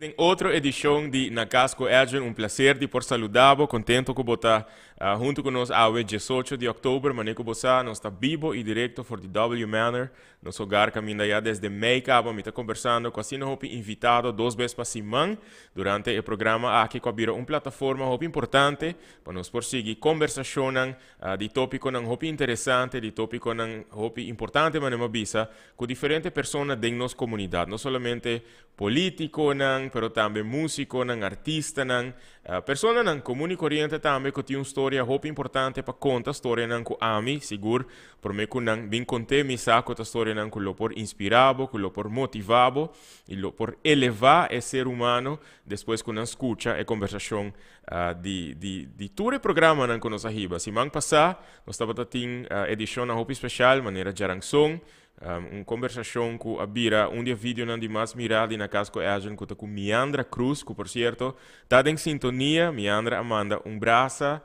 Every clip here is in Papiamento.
Den otro edicion di Na Cas cu Edwin, un placer di por saluda bo, contento cu bo ta hunto cu nos awe 18 di october. Mane cu bo sa, nos ta bibo y directo for di W Manor, nos hogar caminda ya desde mei caba. Mi ta conversando cu asina hopi invitado dos bes pa siman durante e programa aki cu a bira un plataforma hopi importante pa nos por sigui conversacionnan di topiconan hopi interesante, di topiconan hopi importante, mane mi a bisa, cu diferente persona den nos comunidad, no solamente politiconan, pero tambe musiconan, artistanan, personanan comun y coriente tambe cu tin un storia hopi importante pa conta, storianan cu ami sigur prome cu nan bin conte mi sa cu ta storianan cu lo por inspira bo, cu lo por motiva bo y lo por eleva e ser humano despues cu nan scucha e conversacion di di di tur e programanan cu nos a hiba. Siman pasa nos tabata tin edicionnan hopi special manera Djaranson, Un kombersashon ku a bira un di e videonan di mas mirá di Na Cas ku Edjean ku ta ku Miandra Cruz, ku por sierto ta den sintonia. Miandra a manda un brasa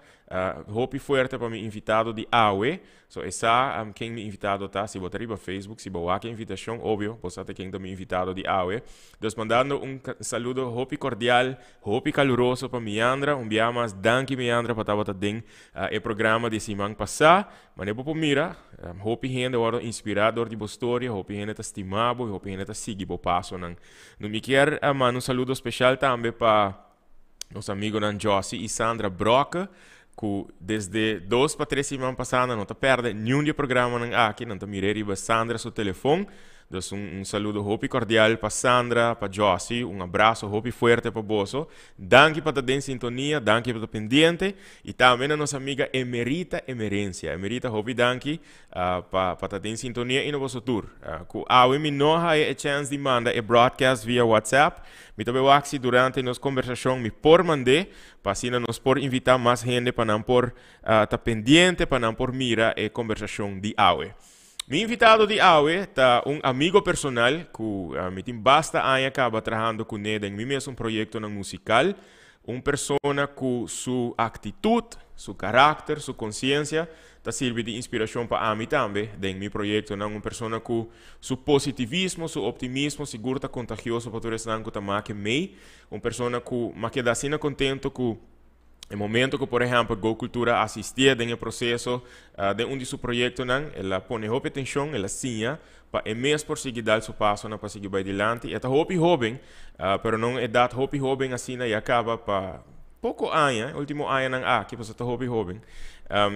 hopi fuerte pa mi invitado di awe. So e sa ken mi invitado ta. Si bo ta riba Facebook, si bo wak e invitashon, obvio bo sa ta ken ta mi invitado di awe. Dus mandando un saludo hopi kordial, hopi kaluroso pa Miandra. Un bia mas danki Miandra pa tabata den e programa di siman pasá. Manera bo por mira, hopi hende a wòrdu inspirá dor di bo storia, hopi hende ta stima bo i hopi hende ta sigui bo pasonan. No mi kier manda un saludo speshal tambe pa nos amigonan Jossy i Sandra Brokke, ku desde dos pa tres siman pasá nan no ta pèrdè niun di e programanan aki, nan ta mir'é riba Sandra su telefon. Dus un saludo hopi kordial pa Sandra, pa Jossy, un abraso hopi fuerte pa boso. Danki pa ta den sintonia, danki pa ta pendiente. Y tambe na nos amiga Emerita Emerencia. Emerita, hopi danki pa pa ta den sintonia y na boso tur. Cu awe mi no haya e chance di manda e broadcast via WhatsApp. Mi ta bay wak si durante nos conversacion mi por mand'é, pa asina nos por invita mas hende pa nan por ta pendiente, pa nan por mira e conversacion di awe. Mi invitado di awe ta un amigo personal cu mi tin basta aña caba trahando cune den mi mesun proyectonan musical. Un persona cu su actitud, su caracter, su conciencia ta sirbi di inspiracion pa ami tambe den mi proyectonan. Un persona cu su positivismo, su optimismo sigur ta contagioso pa tur esnan cu ta make mei. Un persona cu m'a keda asina contento cu e momento cu por ehempel Go Cultura a asistié den e proceso den un di su proyectonan, el a pone hopi atencion, el a siña Pa e mes por sigui dal su pasonan pa sigui bai dilanti. E ta hopi hoben, pero no un edat hopi hoben asina ya kaba pa poko aña, e ultimo añanan aki, pasobra ta hopi hoben.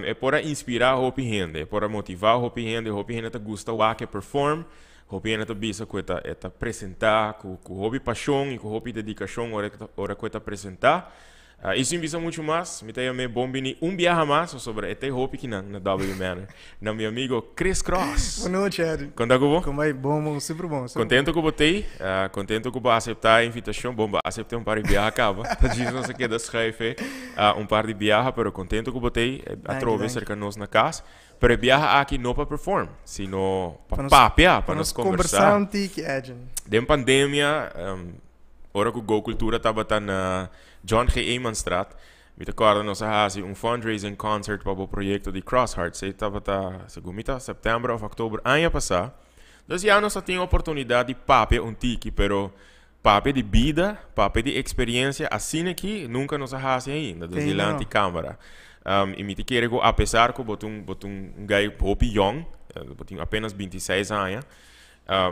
E por a inspirá hopi hende, e por a motivá hopi hende, hopi hende ta gusta wak e perform, hopi hende ta bisa ku e ta e ta presentá ku ku hopi pashon i ku hopi dedikashon ora ora ku e ta presentá. I sin bisa muchu mas, mi ta yam'é bon bini un biaha mas pasobra e ta e hopi kinan na W Manor, na mi amigo Chris Cross. Bon nochi, Edwin. Kon ta ku bo? Kon bai? Bon, bon, super bon, super Kontento ku bo t'ei, kontento ku bo a aseptá e invitashon. Bon, bo a asept'é un par di biaha kaba, ta djis nos a keda schuif e un par di biaha, pero kontento ku bo t'ei atrobe serka nos na kas. Pero e biaha aki no pa perform, sino pa papia, pa nos kombersá. Pa nos kombersá un tiki, Edwin. Den pandemia, ora ku Go Cultura tabata na John G. Emanstraat, mi ta kòrda nos a hasi un fundraising concert pa bo proyekto di Cross Hearts. Ei tabata, segun mi ta, sèptèmber òf òktober aña pasá. Dus ya nos a tin oportunidat di papia un tiki, pero papia di bida, papia di eksperiensia asina aki nunka nos a hasi ainda, dus dilanti kámara. I mi ta kere ku apesar ku bo ta un, bo ta un guy hopi yòn, bo tin apenas 26 aña,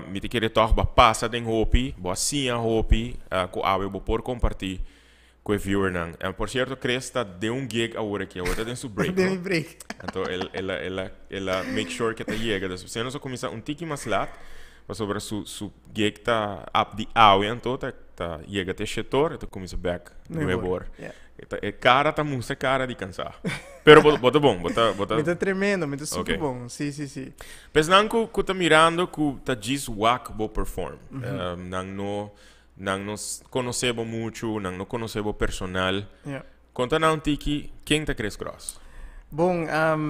Mi ta kere tòg bo a pasa den hopi, bo a siña hopi ku awe bo por kompartí ku e viewernan. Por sierto, Chris ta den un gig awor aki, awor ta den su break, Den mi break. Anto el el a el a el a make sure ku e ta yega. Dus p'esei nos a kuminsá un tiki mas lat, pasobra su su gig ta ap di awe anto ta ta yega te shetor, e ta kuminsá bèk nuebe or. E ta e kara ta mustra kara di kansá. Pero bo bo ta bon, bo ta bo ta. Mi ta tremendo, mi ta super bon. Si, si, si. P'esnan ku ku ta mirando ku ta djis wak bo perform. Nan no nan no konosé bo muchu, nan no konosé bo personal. Konta nan un tiki ken ta Chris Cross? Bon,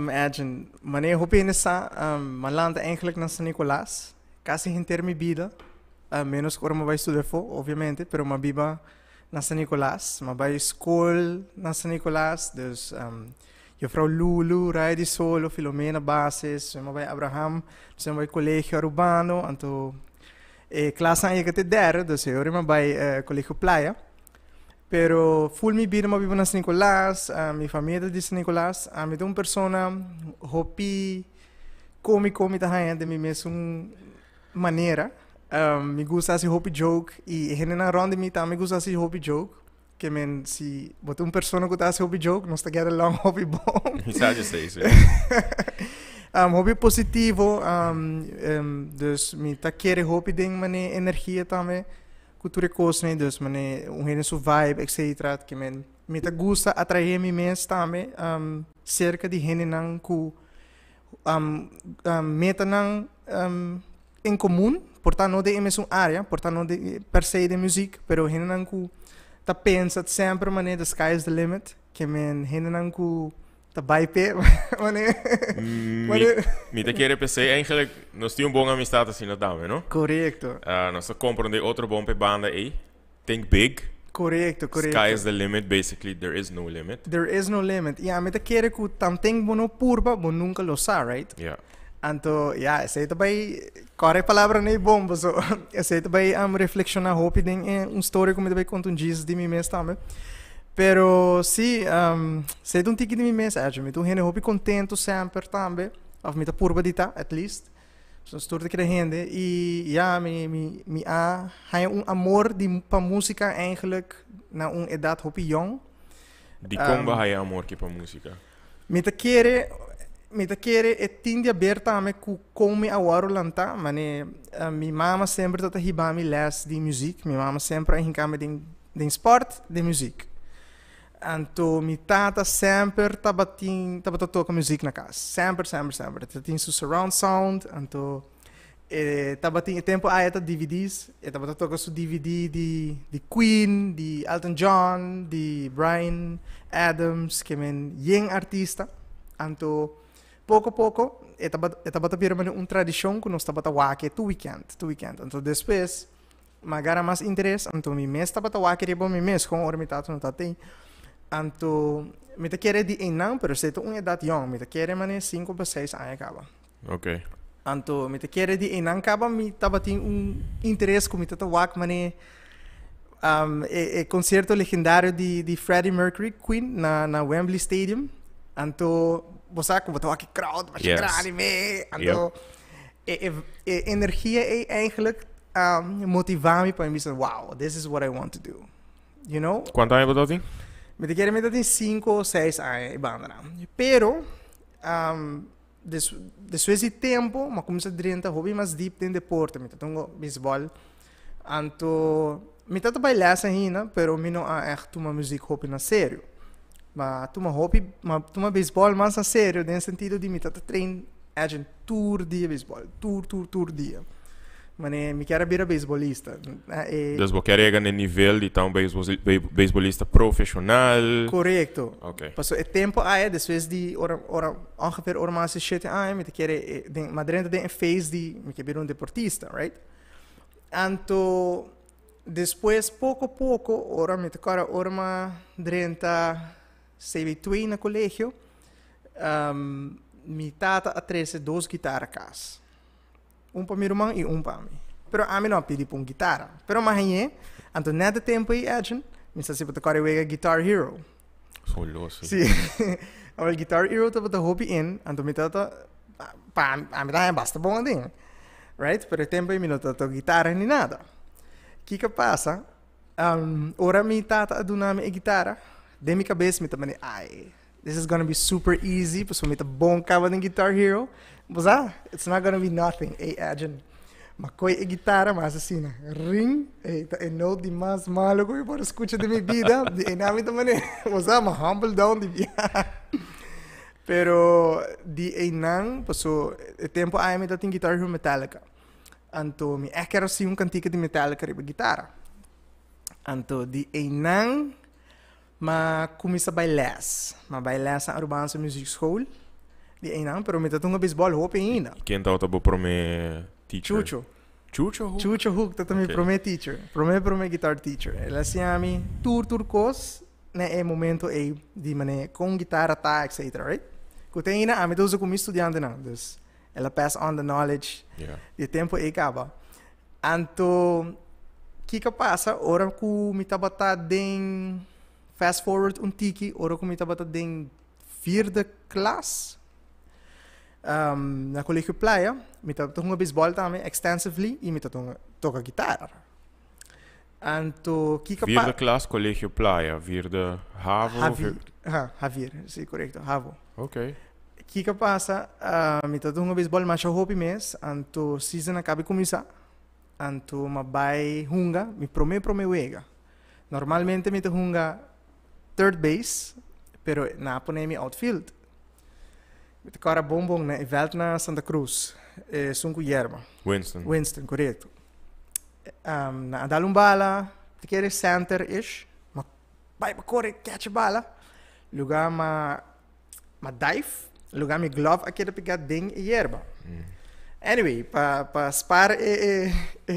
Edjean, manera hopi hende sa, m'a lanta eigenlijk na San Nicolas kasi henter mi bida, menos ku ora m'a bai studia afó, obviamente, pero m'a biba na San Nicolas. M'a bai skol na San Nicolas, dus Juffrouw Lulu, Rayo di Solo, Filomena Bases, mi a bai Abraham, dus mi a bai Colegio Arubano, anto E klasnan a yega te derde, dus e ora mi a bai Colegio Playa. Pero full mi bida mi a biba na San Nicolas, mi famia ta di San Nicolas. Ami ta un persona hopi comico mi ta haña den mi mesun manera. Mi gusta haci hopi joke y e hendenan rond di mi tambe gusta haci hopi joke. Ke men si bo ta un persona ku ta hasi hopi joke, nos ta get along hopi bon. Mi sa esei, sí. Hopi positivo, dus mi ta kere hopi den mane energia tambe ku tur e kosnan, dus mane un hende su vibe etcetera. Ke men mi ta gusta atrae mi mes tambe serka di hendenan ku metanan en komun, por ta no den e mesun área, por ta no den per se den muziek, pero hendenan ku ta pensa semper manera the sky is the limit, ke men hendenan ku ta bai p'e manera Mi, mi ta kere p'esei eigenlijk nos tin un bon amistad asina tambe, no? Korekto. Nos ta komprondé otro bon p'e banda ei. Think big. Korekto, korekto. Sky is the limit, basically there is no limit. There is no limit. I ami ta kere ku tanten bo no purba, bo nunka lo sa, right? Ja. Anto, ja, esei ta bai, kòrda e palabranan ei bon, paso esei ta bai reflekshoná hopi den e un story ku mi ta bai konta un djis di mi mes tambe. Pero si, esei ta un tiki di mi mes, Edwin. Mi ta un hende hopi kontentu semper tambe, òf mi ta purba di ta, at least. Nos tur ta kere hende y ya mi mi mi a haña un amor di pa música eigenlijk na un edad hopi yong. Dikon bo a haña amor ki pa música? Mi ta kere mi ta kere e tin di haber tambe ku kon mi a wòrdu lantá. Mane mi mama semper tabata hiba mi lès di muzik. Mi mama semper a hinka mi den den spòrt den muzik. Anto mi tata semper tabatin tabata toka muzik na kas. Semper, semper, semper. E ta tin su surround sound, anto e tabatin e tempu aya ta DVD's, e tabata toka su DVD di di Queen, di Elton John, di Bryan Adams, ke men yen artista. Anto poko poko e tabata e tabata bira manera un tradishon ku nos tabata wak e tur weekend, tur weekend. Anto despues Mi a gara mas interes, anto mi mes tabata wak riba mi mes, kon ora mi tata no tabata ei. Anto mi ta kere di einan, pero esei ta un edat yòn, mi ta kere manera sinku pa seis aña kaba. Ok. Anto mi ta kere di einan kaba mi tabatin un interes ku mi ta ta wak manera e e konsierto legendario di di Freddie Mercury, Queen, na na Wembley Stadium. Anto bo sa ku bo ta wak e crowd masha grandi me, anto E e e energia ei eigenlijk a motivá mi pa mi bisa, wow, this is what I want to do. You know? Kuantu aña bo ta tin? Mi ta kere mi ta tin sinku o seis aña e bandanan. Pero, um, des, despues di tempo, mi a kuminsá drenta hopi mas diep den deporte. Mi ta tunga beisbòl. Anto, mi ta ta bai lès ainda, pero mi no a ègt tuma muzik hopi na serio. Ma tuma hopi, ma tuma beisbòl mas na serio den sentido di mi ta ta train agent tur dia beisbòl, tur tur tur dia. Mane mi kier a bira beisbolista. E. Dus bo kier yega na e nivel di ta un beisbolista profeshonal? Korekto. Ok. Pasobra e tempu aya despues di ora ora ongeveer ora mas di shete aña mi ta kere den mi a drenta den e phase di mi ke bira un deportista, right? Anto despues poko poko ora mi ta kòrda ora mi a drenta CB2 na kolegio mi tata a trese dos gitara kas. Un pa mi ruman i un pa mi. Pero ami no a pidi pa un gitara. Pero mi a hañ'é. Anto nèt e tempu ei Edjean mi sa si bo ta kòrda e wega Guitar Hero. Solo si. Si. Awor Guitar Hero tabata hopi in, anto mi tabata pa ami ta haña basta bon aden. Right? Pero e tempu ei mi no tabata toka gitara ni nada. Kiko a pasa? Ora mi tata a duna mi e gitara, den mi kabes mi ta manda, ai, this is gonna be super easy, pasobra mi ta bon kaba den Guitar Hero. Bo sa, it's not gonna be nothing. Ey, Edjean, m'a koe e gitara, m'a hasi asina, ring, ey, ta e note di mas malo ku mi por a skucha den mi bida. Di einan mi ta manda, bo sa, m'a humble down di biaha. Pero di einan, paso e tempo aya mi ta tin Guitar Hero Metallica. Anto mi èk kier a siña un kantika di Metallica riba gitara. Anto di einan m'a kuminsá bai lès. M'a bai lès na Arubaanse Muziekschool di einan, pero mi ta tunga beisbòl hopi ainda. Ken tabata bo promé teacher? Chucho. Chucho Hoek? Chucho Hoek tabata mi promé teacher. Promé promé guitar teacher. El a siña mi tur tur kos na e momento ei di manera kon gitara ta etcetera, right? Ku te ainda ami ta usa ku mi studiantenan, dus el a pass on the knowledge di e tempu ei kaba. Anto, kiko a pasa ora ku mi tabata den, fast forward un tiki, ora ku mi tabata den vierde klas, na Colegio Playa, mi tabata hunga beisbòl tambe extensively i mi tabata toka gitara. Anto, kiko pa. Vierde klas, Colegio Playa, vierde havo? Havi, ha, Javier, si, korekto, havo. Oké. Kiko a pasa, mi tabata hunga beisbòl masha hopi mes, anto season a kaba di kuminsá, anto mi a bai hunga mi promé promé wega. Normalmente mi ta hunga third base, pero nan a pone mi outfield. Mi ta kòrda bon bon na e vèlt na Santa Cruz, esun ku yerba. Winston. Winston, korekto. Nan a dal un bala, ta kere center-ish, ma bai pa kore catch e bala, luga ma ma dive, luga mi glove a keda pega den e yerba. Anyway, pa pa spaar e e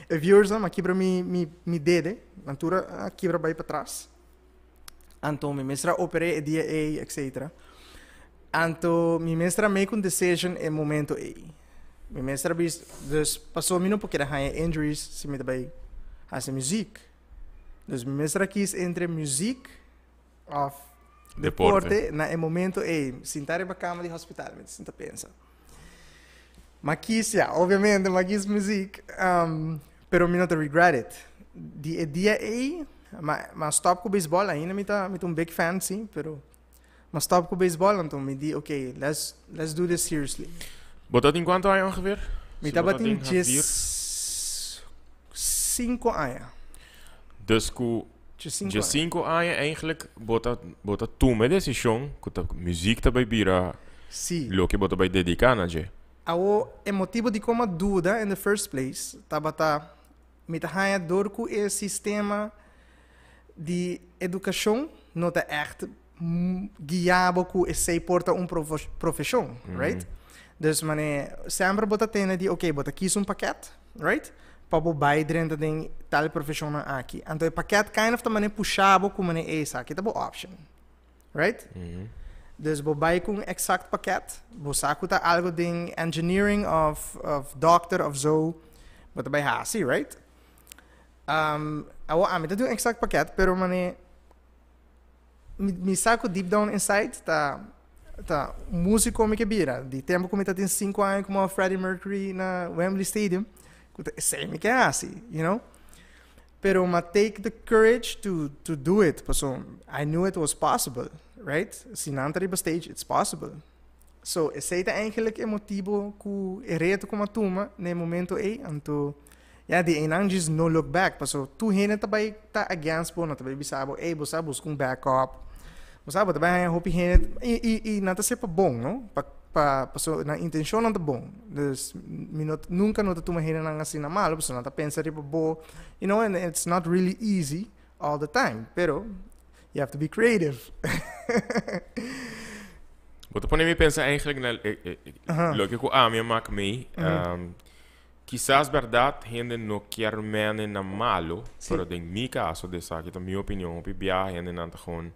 e viewers-nan, m'a kibra mi mi mi dede, nan tur a kibra bai patras. Anto mi mester a oper'é e dia ei, etcetera. Anto mi mester a make un decision e momento ei. Mi mester a bis, dus pasobra mi no por keda haña injuries si mi ta bai hasi muziek. Dus mi mester a kies entre muziek of Deporte. deporte na e momento ei. Sinta riba kama di hospital mi ta sinta pensa. M'a kies, ya, obviamente m'a kies muziek, pero mi no ta regret it. Di e dia ei, m'a m'a stop ku beisbòl, ainda mi ta mi ta un big fan si, pero m'a stop ku beisbòl, anto mi di ok, let's let's do this seriously. Bo ta tin kuantu aña ongeveer? Mi Si bo ta tabatin den Javier. 15 aña. Dus ku 15 dje aña. sinku aña eigenlijk bo ta bo ta tuma e desishon ku ta muziek ta bai bira Sí. loke bo ta bai dediká na dje. Awo e motibo dikon a duda in the first place tabata mi ta haña dor ku e sistema di edukashon no ta ègt guia bo ku esei por ta un profeshon, right? Dus mane semper bo ta tende di ok bo ta kis un pakèt, right? Pa bo bai drenta den tal profeshonnan aki. Anto e pakèt kind of ta mane pusha bo ku mane ey esaki ta bo option, right? Dus bo bai ku un exact pakèt, bo sa ku ta algo den engineering of of dokter of zo bo ta bai hasi, right? Awor ami ta di un exact pakèt pero mane Mi mi sa ku deep down inside ta ta músiko mi ke bira. Di tempu ku mi ta tin sinku aña komo Freddie Mercury na Wembley Stadium, ku ta esei mi ke hasi, you know. Pero m'a take the courage to to do it, pasobra I knew it was possible, right? Si nan ta riba stage, it's possible. So esei ta eigenlijk e motibu ku e reto ku m'a tuma na e momento ei, anto Ya di einan djis no look back paso tur hende ta bai ta against bo, nan ta bai bisa bo ey bo sa buska un backup, bo sa bo ta bai haña hopi hende y y y nan ta hacié pa bon no, pa pa paso nan intencionnan ta bon, dus mi no nunca no ta tuma hendenan asina malo pasobra nan ta pensa riba bo you know and it's not really easy all the time pero you have to be creative. Bo ta pone mi pensa eigenlijk na loke ku ami a mak mi. Kisas berdad hende no kier mene na malo, Sí. pero den mi caso, de esaki ta mi opinion, hopi biaha hendenan ta gewoon,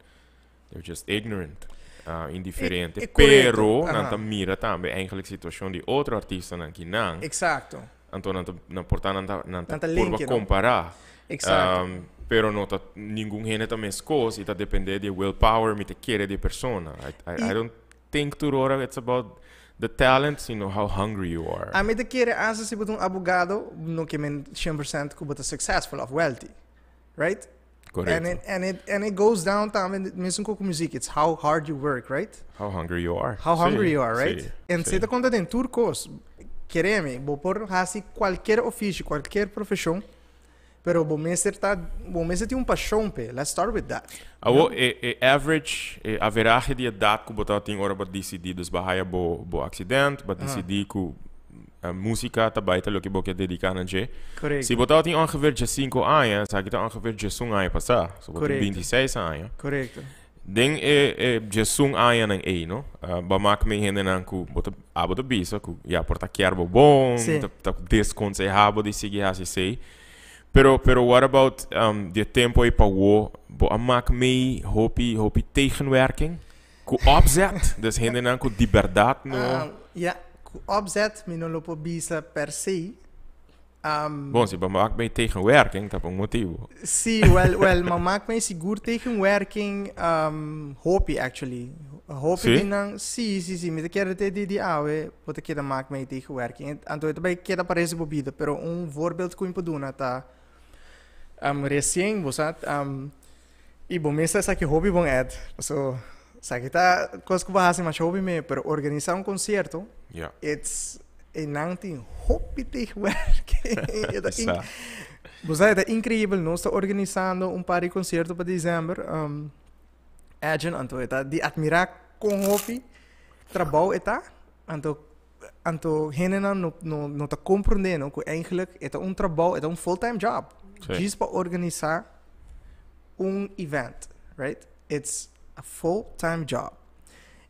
they're just ignorant, ah, indiferente. E- e correcto, Pero nan aha. ta mira tambe eigenlijk situacion di otro artistanan ki nan, Exacto. anto nan ta, nan por ta nan ta, nan ta Nan ta purba linke, no? compara. Exacto. Pero no ta ningun hende ta mescos y ta depende di e willpower mi ta kere di e persona. I, I, I Y- don't think tur ora it's about the talent, sino how hungry you are. Ami ta kere hasta si bo ta un abogado no ke men 100% ku bo ta successful of wealthy. Right? Correcto. And it, and it, and it goes down tambe mesun ku muziek. It's how hard you work, right? How hungry you are. How hungry Sí, you are, right? sí, En sí. se ta konta den tur kos. Keremi, bo por hasi kualkier ofishi, kualkier profeshon, Pero bo mester ta, bo mester tin un pashon p'e. Let's start with that. Awo, e, e average, e averahe di edat ku bo tabatin ora bo a disidí, dus bo a haya bo, bo aksident, bo a disidí ku músika ta bai ta loke bo ke dediká na dje. Korekto. Si bo tabatin ongeveer diesinko aña, esaki ta ongeveer diesun aña pasá. So bo tin Korekto. bintiseis aña. Korekto. Den e, e diesun añanan ei, no, bo a mak mi hendenan ku bo ta, abo ta bisa ku ya por ta kier bo bon, Sí. ta, ta deskonsehá bo di sigui hasi esei. Pero, pero what about um, di e tempo ei pa wo, bo a mak mei hopi, hopi tegenwerking? Ku opzet? Dus hendenan ku di bèrdat no. Ya, ku opzet mi no lo por bisa per se. Bon, si bo maak mee tegenwerking, ta pa un motibu. Sí, wel, wel, m'a maak mee sigur tegenwerking, hopi actually. Hopi Sí? di nan, sí, sí, sí, mi ta kere te di di awe, bo ta keda maak mee tegenwerking. Anto e ta bay keda parece bo bida, pero un voorbeeld cu mi por duna ta, recien, bo sa, y bo mes ta esaki hopi bon Ed, paso esaki ta cos cu bo haci masha hopi mee, pero organisa un concierto, it's, e nan tin hopi tegenwerking. E ta Sa. Bo sa, e ta increíbel. Nos ta organisando un par di concierto pa december. Edjean, anto e ta di admira con hopi trabou e ta. Anto, anto hendenan no, no, no ta comprende, no, cu eigenlijk e ta un trabou, e ta un full-time job. Djis pa organisa un event, right? It's a full-time job.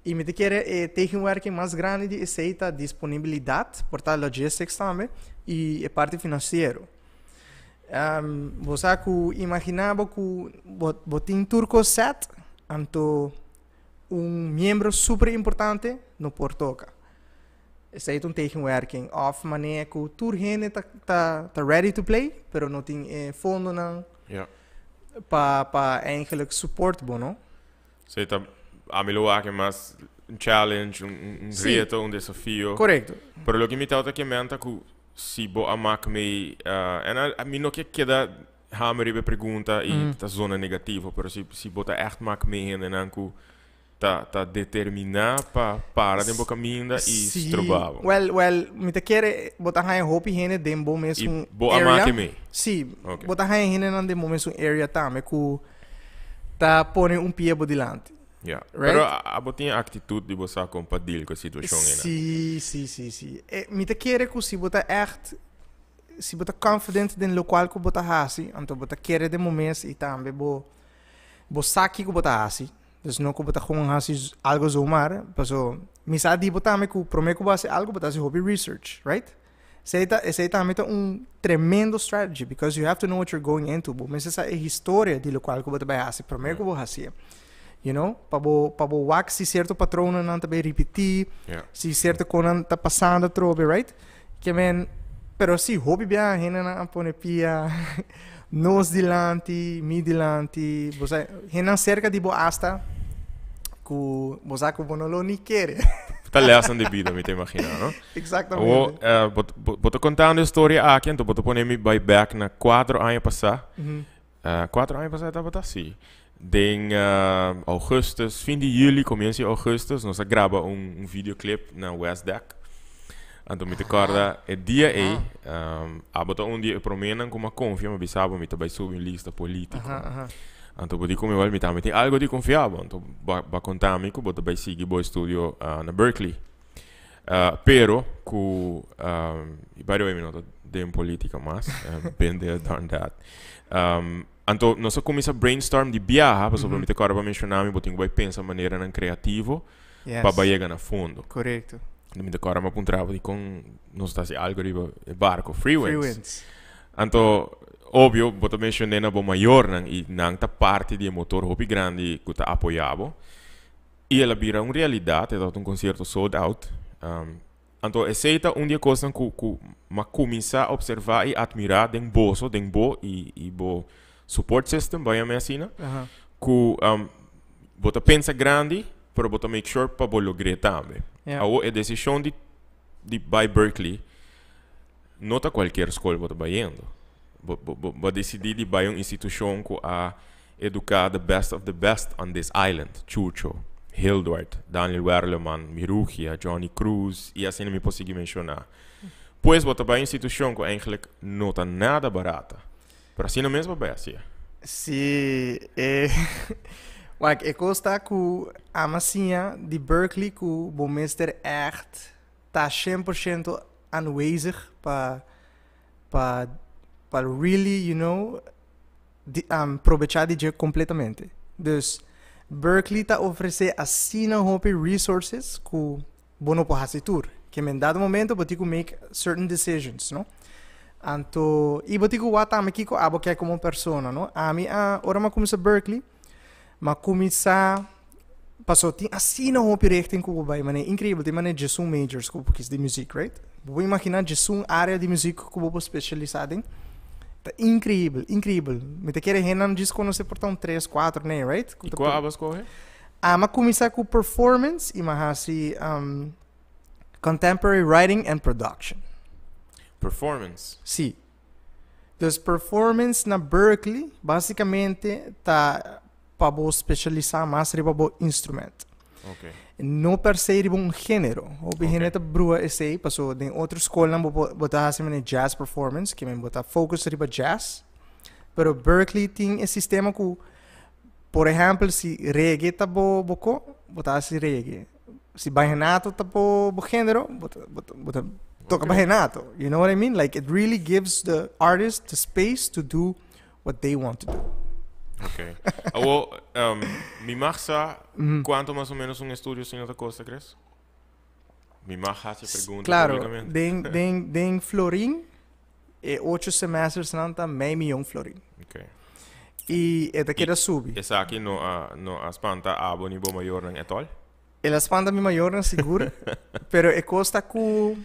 I mi ta kere e tegenwerking mas grandi di esei ta disponibilidat, por ta logistics tambe, i e parti finansiero. Bo sa ku imaginá bo ku bo bo tin tur kos sèt, anto un miembro super importante no por toka. Esei ta un tegenwerking. Òf manera ku tur hende ta ta ta ready to play, pero no tin e fondonan pa pa eigenlijk support bo, no? Esei ta, ami lo wak e mas un challenge, un un reto, un desafio. Korekto. Pero loke mi tabata ke menta ku si bo a mak mei, en a mi no ke keda hamer riba e pregunta i ta zona negativo, pero si si bo ta ègt mak mei hendenan ku ta ta determiná pa para den bo kaminda i stroba bo. Wèl, wèl, mi ta kere bo ta haña hopi hende den bo mesun area. I bo a mak e mei? Sí, bo ta haña hendenan den bo mesun area tambe ku ta pone un pie bo dilanti. Ja. Right? Pero abo tin e actitud di bo sa con pa deal cu e situacion einan. Sí, sí, sí, sí. E, mi ta kere cu si bo ta echt, si bo ta confident den locual cu bo ta haci, anto bo ta kere den bo mes y tambe bo, bo sa kico bo ta haci. Dus no cu bo ta gewoon haci algo zomaar, paso mi sa di bo tambe cu prome cu bo haci algo bo ta haci hopi research, right? Esei ta, esei tambe ta un tremendo strategy because you have to know what you're going into. Bo mester sa e historia di locual cu bo ta bay haci prome cu bo haci'e. You know, pa bo, pa bo wak si cierto patroonnan ta bay ripiti, si cierto conan ta pasando atrobe, right? Ke men, pero si, hopi biaha hendenan a pone pia nos dilanti, mi dilanti, bo sa, hendenan cerca di bo hasta cu bo sa cu bo no lo ni kere. Ta lessen di bida, mi ta imagina, no? Exactamente. Awo, eh, bo, bo, bo ta contando e storia aki, anto bo ta pone mi bai back na cuatro aña pasá. Eh, cuatro aña pasá tabata? Sí. Den eh, augustus, fin di juli, comienzo di augustus, nos a graba un, un videoclip na West Deck. Anto mi ta corda e dia ei, um, abo ta un di e promenan cu m'a confia, m'a bisa bo mi ta bai subi un lista politico. Anto bo di cu mi, wel, mi tambe tin algo di confia bo. Anto bo, bo a conta mi cu bo ta bai sigui bo estudio ah, na Berkeley. Pero cu, y by the way mi no ta den politica mas, been there done that. Anto nos a cuminsa brainstorm di biaha, pasobra mi ta acorda bo a menciona mi bo tin cu bay pensa maneranan creativo pa bay yega na fondo. Correcto. Anto mi ta acorda mi a puntra bo dicon nos ta haci algo riba e barco, Freewinds. Freewinds. Anto obvio bo ta mencione na bo mayornan y nan ta parti di e motor hopi grandi cu ta apoya bo. I el a bira un realidat, e tabata un konsierto sold out. Anto esei ta un di e kosnan ku ku m'a kuminsá opservá i atmirá den boso, den bo i i bo support system, bo a yam'é asina, ku bo ta pensa grandi, pero bo ta make sure pa bo logr'é tambe. Awor e desishon di di bai Berkeley no ta kualkier skol bo ta bayendo. Bo bo bo a disidí di bai un institushon ku a Educa the best of the best on this island, Chucho, Hildward, Daniel Werleman, Mirugia, Johnny Cruz y asina mi por sigui menciona. Pues bo ta bay un institucion cu eigenlijk no ta nada barata. Pero asina mes bo bay hacia. Sí, e wak e cos ta cu ama siña di Berkeley cu bo mester echt ta 100% aanwezig pa pa pa really you know di probechá di dje kompletamente. Dus, Berkeley ta ofresé asina hopi resources ku bo no por hasi tur. Ke men dado momento bo tin ku make certain decisions, no? Anto, i bo tin ku wak tambe kiko abo ke komo persona, no? Ami a, ora mi a kuminsá Berkeley, mi a kuminsá. Paso tin asina hopi richting ku bo bai, manera increíbel, tin manera djesun majors ku bo por kis di muziek, right? Bo por imagina djesun area di muziek ku bo por specialisa den? Ta increíbel, increíbel. Mi ta kere hendenan djis konosé por ta un tres, kuater, nee, right? I kua abo a skohe? Ami a kuminsá ku performance i mi a hasi contemporary writing and production. Performance? Sí. Dus performance na Berklee básicamente ta pa bo specialisá mas riba bo instrument. Okay. No per se riba un género. Hopi Okay. hende ta brua esei, paso den otro skolnan bo por bo ta hasi manera jazz performance, ke men bo ta focus riba jazz. Pero Berklee tin e sistema ku, por ehèmpel, si reggae ta bo bo ko, bo ta hasi reggae. Si vallenato ta bo bo género, bo ta bo ta bo ta toka Okay. vallenato. You know what I mean? Like it really gives the artist the space to do what they want to do. Ok. Awo, um, mi mag sa cuanto mas o menos un estudio asina ta costa, Chris? Mi mag haci e pregunta Claro, publicamente. den, den, den florin, e ocho semesters nan ta mei miyon florin. Ok. Y e ta keda Y subi. esaki no a, no a spanta abo ni bo mayornan at all? El a spanta mi mayornan sigur, pero e cos ta cu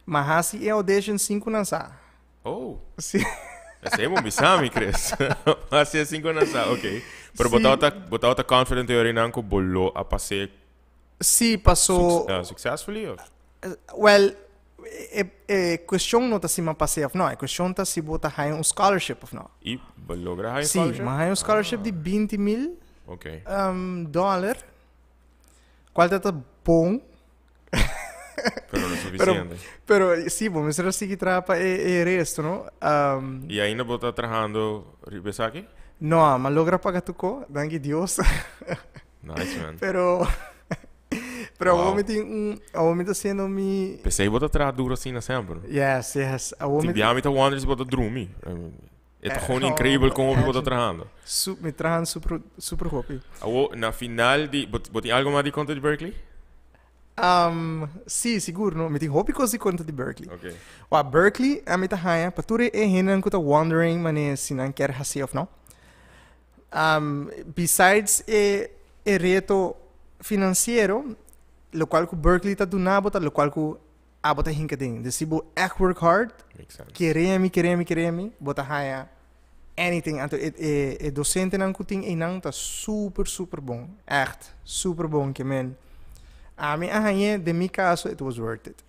m'a haci e audition sin cu nan sa. Oh. Sí. Esei bon bisa mi, Chris. Hasi así con asa, ok. Pero Sí. bo tabata, bo tabata confident teori nan ku bo lo a pasé Sí, pasó. successfully of? Well, e, e cuestion no ta si m'a pasé of no. E cuestion ta si bo ta haya un scholarship of no. I bo logra haya Sí, scholarship? m'a haya un scholarship di 20 mil Ok. dollar. Cual ta ta bon. Pero no suficiente. Pero, pero sí, bo mester a sigui traha pa e, e resto, no? Um, Y ainda bo ta trahando riba esaki? no, m'a logra paga tuko, danki Dios. Nice, man. Pero, pero Wow. awor mi tin un, awor mi ta haciendo mi... P'esei bo ta traha duro asina semper. Yes, yes. Awor Tin mi... bia mi ta wonder si bo ta drumi. E ta gewoon Oh, increíbel con hopi bo ta imagine. trahando. Su, mi trahan super, super hopi. Awo, na final di, bo, bo tin algo mas di conta di Berklee? Um, sí, sigur, no? Mi tin hopi cos di conta di Berklee. Ok. Wa, Berklee, ami ta haña, pa tur e hendenan cu ta wondering mane si nan kier haci of no. Um, besides e, e reto financiero, locual cu Berklee ta duna bo ta locual cu Abo ta hinka den. Dus si bo echt work hard, Makes sense. kere mi, kere mi, kere mi, bo ta haya anything. Anto e, e, e docentenan ku tin einan ta super, super bon. Echt, super bon ke men. Ami a hañ'é, den mi kaso, it was worth it.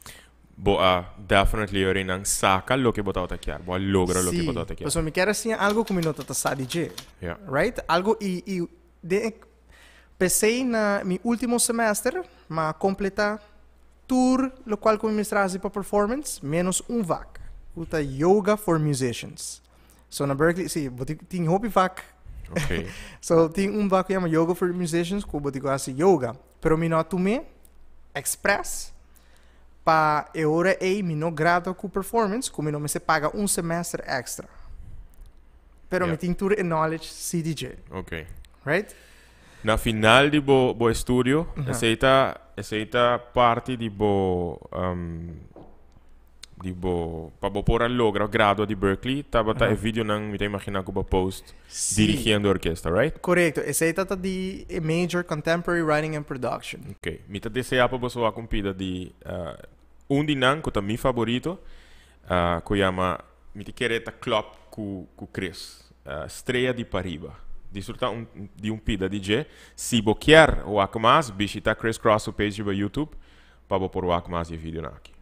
Bo a definitely orinnan saka loke bo tabata kier. Bo a logra loke Sí, bo tabata kier. pasobra mi kier a siña algo ku mi no tabata sa di dje. Ja. Right? Algo i, i den e P'esei na mi ultimo semester m'a completa tur locual cu mi mester haci pa performance menos un vak cu ta Yoga for Musicians. So na Berklee, si, bo tin tin hopi vak. Ok. So tin un vak cu yama Yoga for Musicians cu bo tin cu haci yoga. Pero mi no a tum'é express pa e ora ei mi no gradua cu performance cu mi no mester paga un semester extra. Pero mi Yeah. tin tur e knowledge si di dje. Ok. Right? Na final di bo bo estudio, Aha. esei ta esei ta parti di bo um, di bo pa bo por a logra gradua di Berklee, tabata Aha. e videonan mi ta imagina ku bo post Sí. dirigiendo orkesta, right? Korekto, esei ta ta di e major Contemporary Writing and Production. Ok, mi ta desea pa boso wak un pida di uh, un di nan ku ta mi favorito, uh, ku yama Mi ta kere ta klop ku ku Chris. Strea di pariba. Disfruta un di un pida di dje. Si bo kier wak mas, bishita Chris Cross su page riba YouTube pa bo por wak mas di e videonan aki.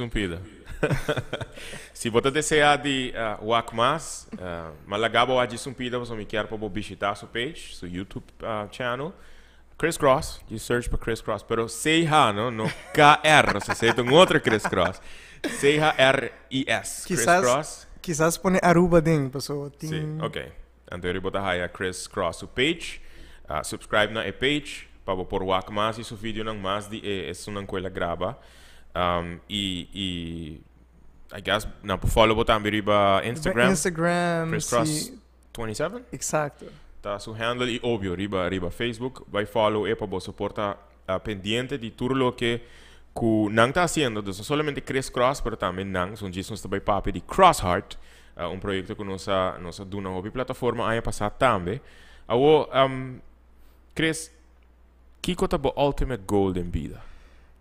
un pida. Si bo ta desea di wak mas, ma laga bo wak djis un pida pasobra mi kier pa bo bishita su page, su YouTube channel. Chris Cross, djis search pa Chris Cross, pero CH no, no KR, so esey ta un otro Chris Cross. C-H-R-I-S, Chris Cross. Kisas pone Aruba den, pasobra tin. Si, ok. Anto eri bo ta haya Chris Cross su page. Subscribe na e page pa bo por wak mas di su videonan, mas di e esunnan ku el a graba. I i I guess nan por follow bo tambe riba Instagram. Instagram, Chris Cross 27? Exacto. Ta su handle i obvio riba riba Facebook. Bai follow e pa boso por ta pendiente di tur loke ku nan ta hasiendo. Dus no solamente Chris Cross pero tambe nan. So djis nos ta bai papia di Cross Heart. Un proyecto cu nos a nos a duna hopi plataforma aña pasa tambe. Awo, Chris, kico ta bo ultimate goal den bida?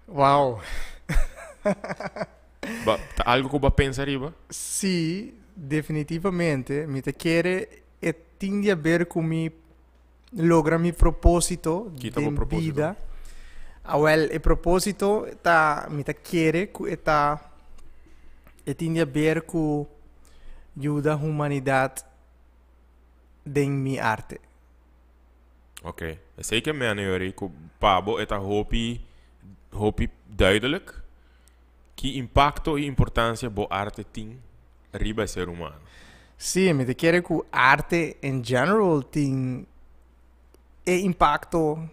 Wow. Ba, ta algo cu bo a pensa riba? Sí, definitivamente. Mi ta kere e tin di haber cu mi logra mi propósito Ki ta bo den propósito? bida. Awel, e propósito ta, mi ta kere ku e ta, e tin di haber ku yuda humanidat den mi arte. Ok. Esei ke mene yori ku pa bo e ta hopi, hopi duidelijk ki impakto i importansia bo arte tin riba e ser humano. Sí, mi ta kere ku arte en general tin e impakto,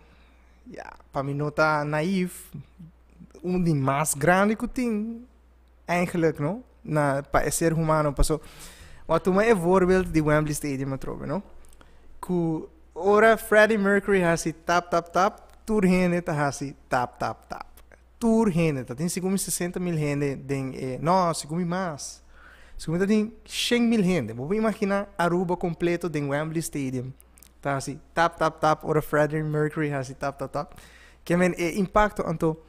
ya, pa mi no ta naïef, un di mas grandi ku tin eigenlijk, no? Na, pa e ser humano. Paso, wak tuma e voorbeeld di Wembley Stadium atrobe, no? Ku ora Freddie Mercury hasi tap tap tap, tur hende ta hasi tap tap tap. Tur hende, ta tin segun mi 60.000 hende den e, no, segun mi mas. Segun mi ta tin 100.000 hende. Bo por imagina Aruba completo den Wembley Stadium. Ta hasi tap tap tap ora Freddie Mercury hasi tap tap tap. Ke men e impacto anto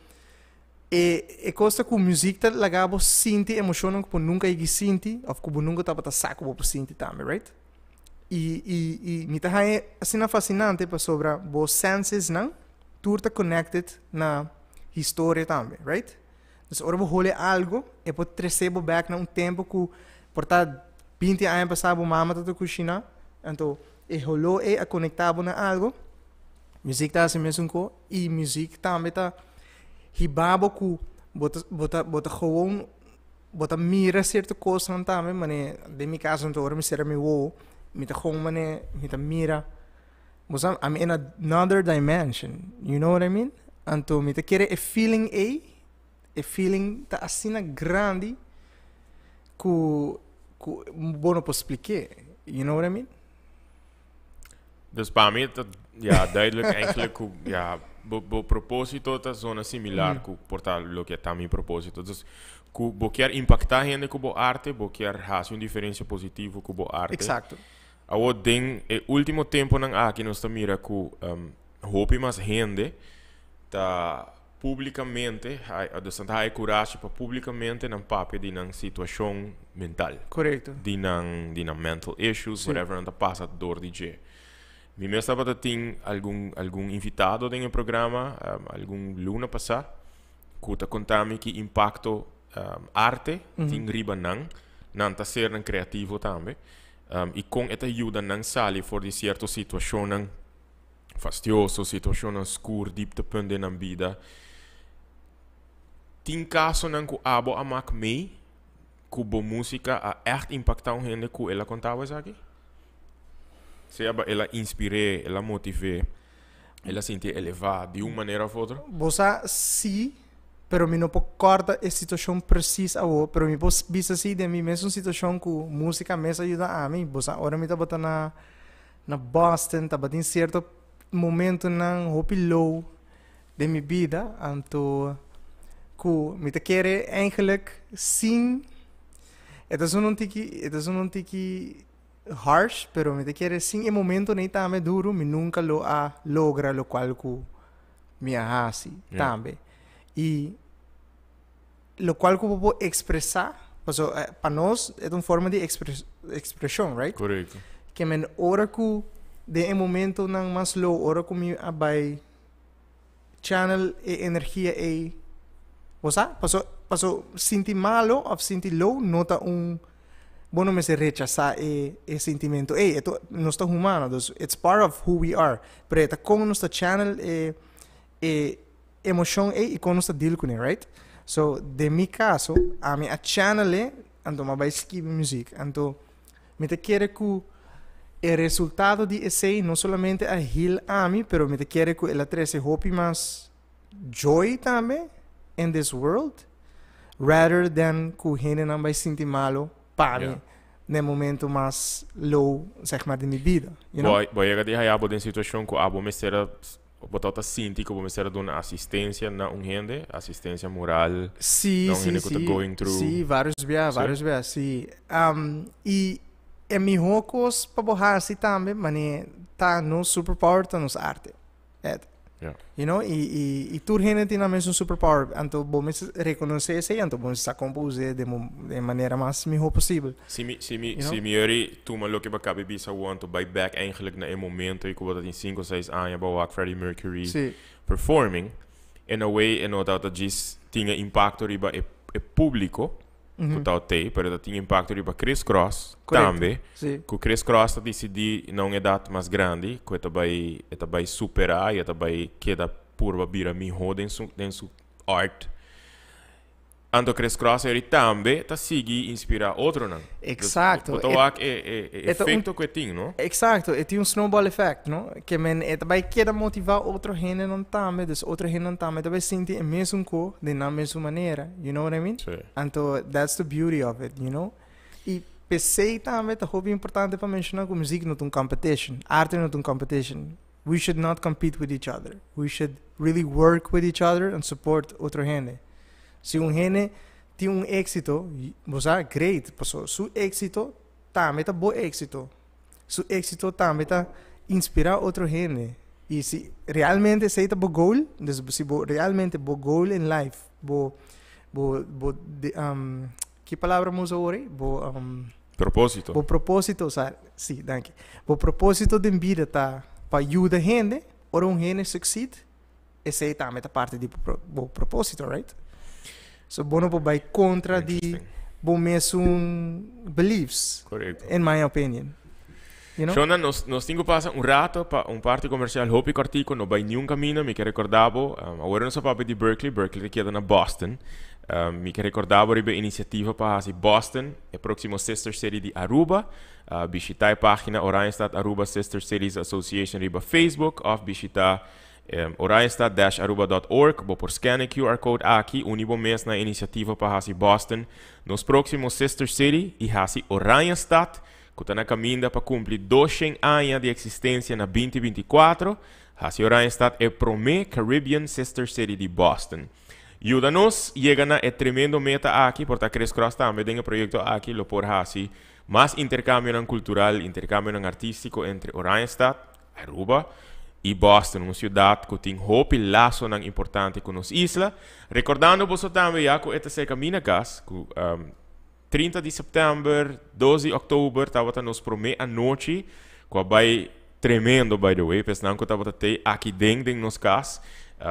e e cos ta cu muziek ta laga bo sinti emocionnan cu bo nunca yegi sinti of cu bo nunca tabata sa cu bo por sinti tambe, right? I i i mi ta haña asina fascinante pasobra bo sensesnan tur ta connected na historia tambe, right? Dus ora bo hole algo, e por trece bo back na un tempo cu por ta 20 aña pasa bo mama ta ta cushina, anto e holo ey a conecta bo na algo. Muziek ta haci mesun co y muziek tambe ta hiba bo cu bo ta bo ta bo ta gewoon bo ta mira cierto cosnan tambe mane den mi caso anto ora mi cera mi wowo mi ta gewoon mane mi ta mira. Bo sa, I'm in another dimension. You know what I mean? Anto mi ta kere e feeling ei, e feeling ta asina grandi ku ku bo no por splik'é. You know what I mean? Dus pa mi ta ja, duidelijk eigenlijk ku ja, bo, bo propósito ta zona similar ku por ta loke ta mi propósito. Dus ku bo kier impactá hende ku bo arte, bo kier hasi un diferencia positivo ku bo arte. Exacto. Awor den e ultimo temponan aki nos ta mira cu hopi mas hende ta publicamente, dus nan ta haya curashi pa publicamente nan papia di nan situacion mental. Correcto. Di nan, di nan mental issues, whatever nan ta pasa door di dje. Mi mes tabata tin algun, algun invitado den e programa algun luna pasa cu ta conta mi ki impacto arte tin riba nan. Nan ta sernan creativo tambe. I kon e ta yuda nan sali for di sierto situashonnan fastioso, situashonnan skur, dieptepunt den nan bida. Tin kasonan ku abo a mak mee ku bo músika a ègt impaktá un hende ku el a konta bo esaki? Sea ba el a inspir'é, el a motiv'é, el a sintié elevá di un manera òf otro? Bo sa sí. Pero mi no por corda e situacion precies awo, pero mi por bisa si den mi mesun situacion cu musica mes a yuda ami. Bo sa ora mi tabata na na Boston tabatin cierto momentonan hopi low den mi bida, anto cu mi ta kere eigenlijk sin e ta sona un tiki e ta sona un tiki harsh, pero mi ta kere sin e momentonan ei tambe duro mi nunca lo a logra locual cu mi a hasi tambe. I lokual ku bo por ekspresá, paso pa nos e ta un forma di ekspreshon, right? Korekto. Ke men ora ku den e momentonan mas low, ora ku mi a bai channel e energia ei, bo sa? Paso. Paso sinti malo of sinti low no ta un bo no mester rechasa e e sentimento ey. E ta nos ta humano dus it's part of who we are. Pero e ta con nos ta channel e e emocion ey y con nos ta deal cune, right? So den mi caso ami a channel e anto mi a bay skibi muziek. Anto mi ta kere cu e resultado di esey no solamente a heal ami pero mi ta kere cu el a trece hopi mas joy tambe in this world rather than cu hendenan bay sinti malo pa mi na e momento mas low zeg maar di mi bida, you know. Bo a yega di haya bo den situacion cu abo mester a, bo tabata sinti cu bo mester a duna asistencia na un hende, asistencia moral Si, na un si, hende cu ta si, going through? si, varios bia, Si? varios bia, si. Y e miho cos pa bo haci tambe mane ta nos superpower ta nos arte. Et. Ja. You know, y, y, y tur hende tin nan mesun superpower. Anto bo mester reconoce esey, anto bo mester sa con pa us'e den bo, den manera mas miho posibel. Si mi, si mi, You know? si mi yori tuma loke bo acaba di bisa awor, anto bai back eigenlijk na e momento cu bo ta tin cinco, seis aña bo a wak Freddie Mercury Sí. performing, in a way e no tabata djis tin e impacto riba e, e publico, ku ta otei, pero ta tin impakto riba Chris Cross Correcto. tambe. Sí. Ku Chris Cross ta disidí na un edat mas grandi ku e ta bai e ta bai superá i e ta bai keda purba bira mihó den su den su art. Anto Chris Cross eri tambe ta sigui inspirá otronan. Dus Exacto. bo ta E wak e e e e ta un efekto ku e tin, no? Exacto, e tin un snowball effect, no? Ke men e ta bai keda motivá otro hendenan tambe, dus otro hendenan tambe ta bai sinti e mesun ko den nan mesun manera, you know what I mean? Sí. Anto that's the beauty of it, you know? Y p'esey tambe ta hopi importante pa menciona cu muziek no ta un competition, arte no ta un competition. We should not compete with each other. We should really work with each other and support otro hende. Si un hende tin un exito, bo sa, great, paso su exito tambe ta bo exito. Su exito tambe ta inspira otro hende. Y si realmente esey ta bo goal, dus si bo realmente bo goal in life, bo, bo, bo, de, ki palabra mi usa awor ey? Bo, Propósito. Bo propósito, sa, sí, danki. Bo propósito den bida ta pa yuda hende, ora un hende succeed, esey tambe ta parti di bo, bo propósito, right? So bo no por bay contra di Interesting. bo mesun beliefs, Correcto. in my opinion. You know? Shona, nos, nos tin cu pasa un rato pa un parti comercial hopi cortico, no bay niun camino. Mi ke recorda bo, awor nos a papia di Berklee, Berklee ta keda na Boston. Mi ke recorda bo riba e iniciativa pa haci Boston e proximo sister city di Aruba. Bishita e pagina Oranjestad Aruba Sister Cities Association riba Facebook of bishita Oranjestad-aruba.org. Bo por scan e QR code aki, uni bo mes na e iniciativa pa haci Boston nos proximo sister city y haci Oranjestad, cu ta na caminda pa cumpli 200 aña di existencia na 2024, haci Oranjestad e prome Caribbean Sister City di Boston. Yuda nos yega na e tremendo meta aki, por ta Chris Cross tambe den e proyecto aki lo por haci mas intercambionan cultural, intercambionan artistico entre Oranjestad, Aruba y Boston, un ciudad cu tin hopi lasonan importante cu nos isla. Recordando boso tambe ya cu e ta cerca mi na cas, cu 30 di september, 2 di october tabata nos prome anochi cu a bay tremendo by the way, pa esnan cu tabata tey aki den den nos cas.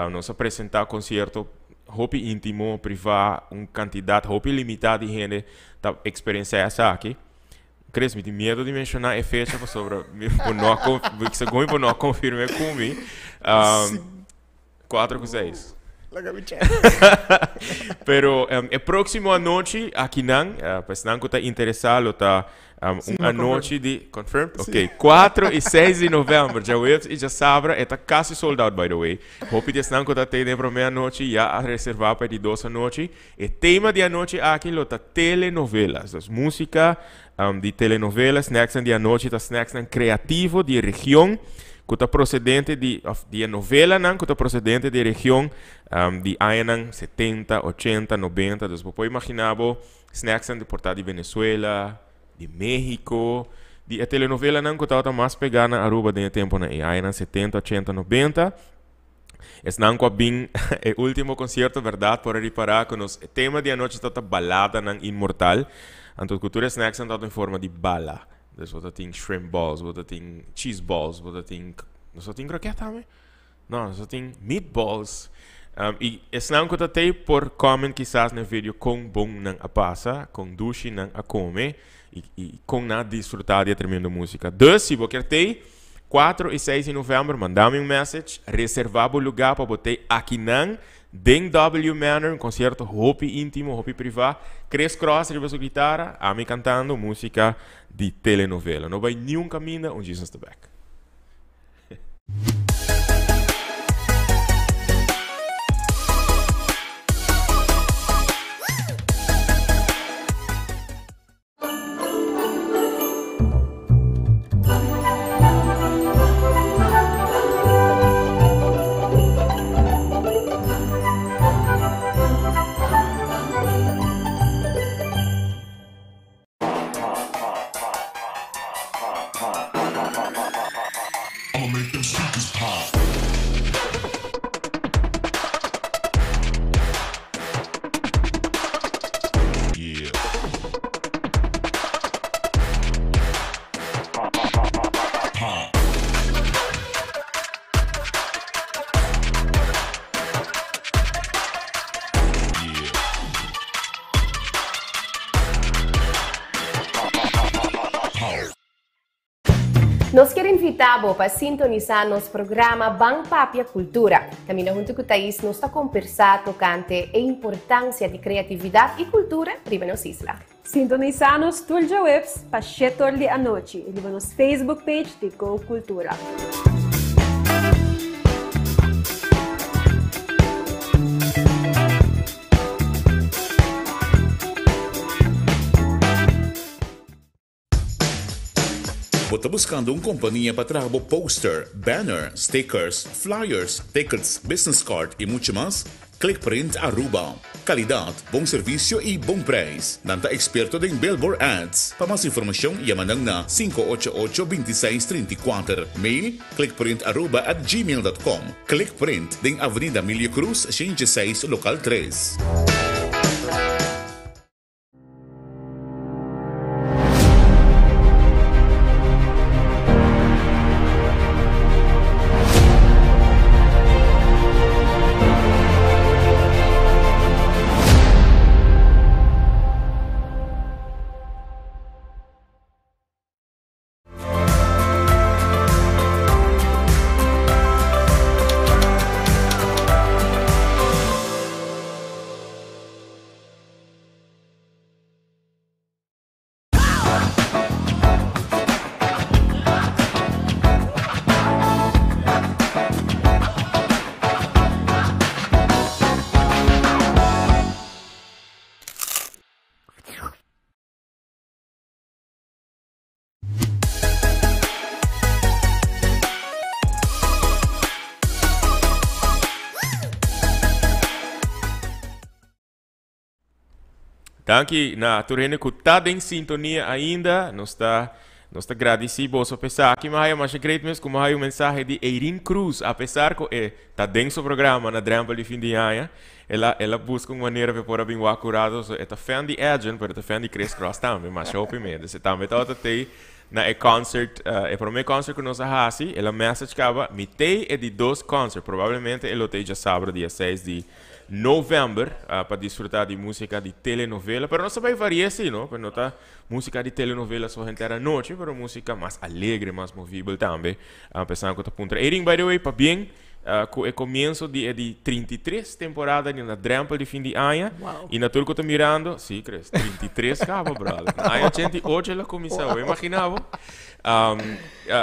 Nos a presenta concierto hopi intimo, priva, un cantidad hopi limita di hende ta experiencia esaki. Chris, mi tin miedo di menciona e fecha pasobra mi bo no a con, segun mi bo no a confirme cu mi. 4 cu 6. Laga mi check. Pero e proximo anochi akinan, pa esnan cu ta interesa lo ta Sí, un ma anochi di, confirmed? Sí. Ok, 4 y 6 di november, djaweps y djasabra, e ta casi sold out by the way. Hopi di esnan cu ta tey den prome anochi ya a reserva pa e di dos anochi. E tema di anochi aki lo ta telenovelas. Dus musica di telenovelas, snacksnan di anochi ta snacksnan creativo di e region cu ta procedente di, of di e novelanan cu ta procedente di e region di añanan setenta, ochenta, nobenta. Dus bo por imagina bo snacksnan di por ta di Venezuela, di Mexico, di e telenovelanan cu tabata mas pega na Aruba den e temponan ey, añanan setenta, ochenta, nobenta. Esnan cu a bin e ultimo concierto berdad por a ripara cu nos tema di anochi ta ta baladanan inmortal. Anto cu tur e snacksnan ta in forma di bala. Dus bo ta tin shrimp balls, bo ta tin cheese balls, bo ta tin, nos ta tin croquet tambe? No, nos ta tin meatballs. Y esnan cu ta tey por comment kisas na e video con bon nan a pasa, con dushi nan a come y, y con nan a disfruta di e tremendo musica. Dus, si bo kier tey, 4 y 6 di november, manda mi un message, reserva bo lugar pa bo tey akinan den W Manor, un concierto hopi intimo, hopi priva. Chris Cross riba su guitara, ami cantando musica di telenovela. No bay niun caminda, un Jesus ta back. Nos kier invita bo pa sintonisa nos programa Ban Papia Cultura. Caminda hunto cu Thais nos ta compersa tocante e importancia di creatividad y cultura riba nos isla. Sintonisa nos tur djaweps pa shetor di anochi riba nos Facebook page di Go Cultura. Bo ta buskando un kompania pa traha bo poster, banner, stickers, flyers, tickets, business card i muchu mas? Clickprint Aruba. Kalidat, bon servisio i bon prijs. Nan ta eksperto den billboard ads. Pa mas informashon yama nan na 588 26 34. Mail, clickprintaruba@gmail.com. Clickprint den Avenida Emilio Cruz, 106, lokal 3. Danki na tur hende ku ta den sintonia ainda. Nos ta nos ta gradisí boso pa esaki. Mi haya masha great mes ku mi haya un mensahe di Eirin Cruz apesar ku e ta den su programa na drempel di fin di aña. El a el a buska un manera pa e por a bin wak curado. So e ta fan di Edjean pero e ta fan di Chris Cross tambe. Masha hopi mende. Se tambe tabata tei na e concert e prome concert ku nos a hasi. El a message kaba mi tei e di dos concert. Probablemente e lo tei djasabra dia seis di november pa disfruta di musica di telenovela. Pero nos ta bay varia si no. Pero no ta musica di telenovela so henter anochi pero musica mas alegre mas movibel tambe. Pensando cu ta puntra Eirin by the way pabien cu e comienzo di e di 33 temporada di na drempel di fin di aña. Wow. Y na tur cu ta mirando, si Chris, 33 caba brother. Na aña 88 el a cuminsa, bo imagina bo?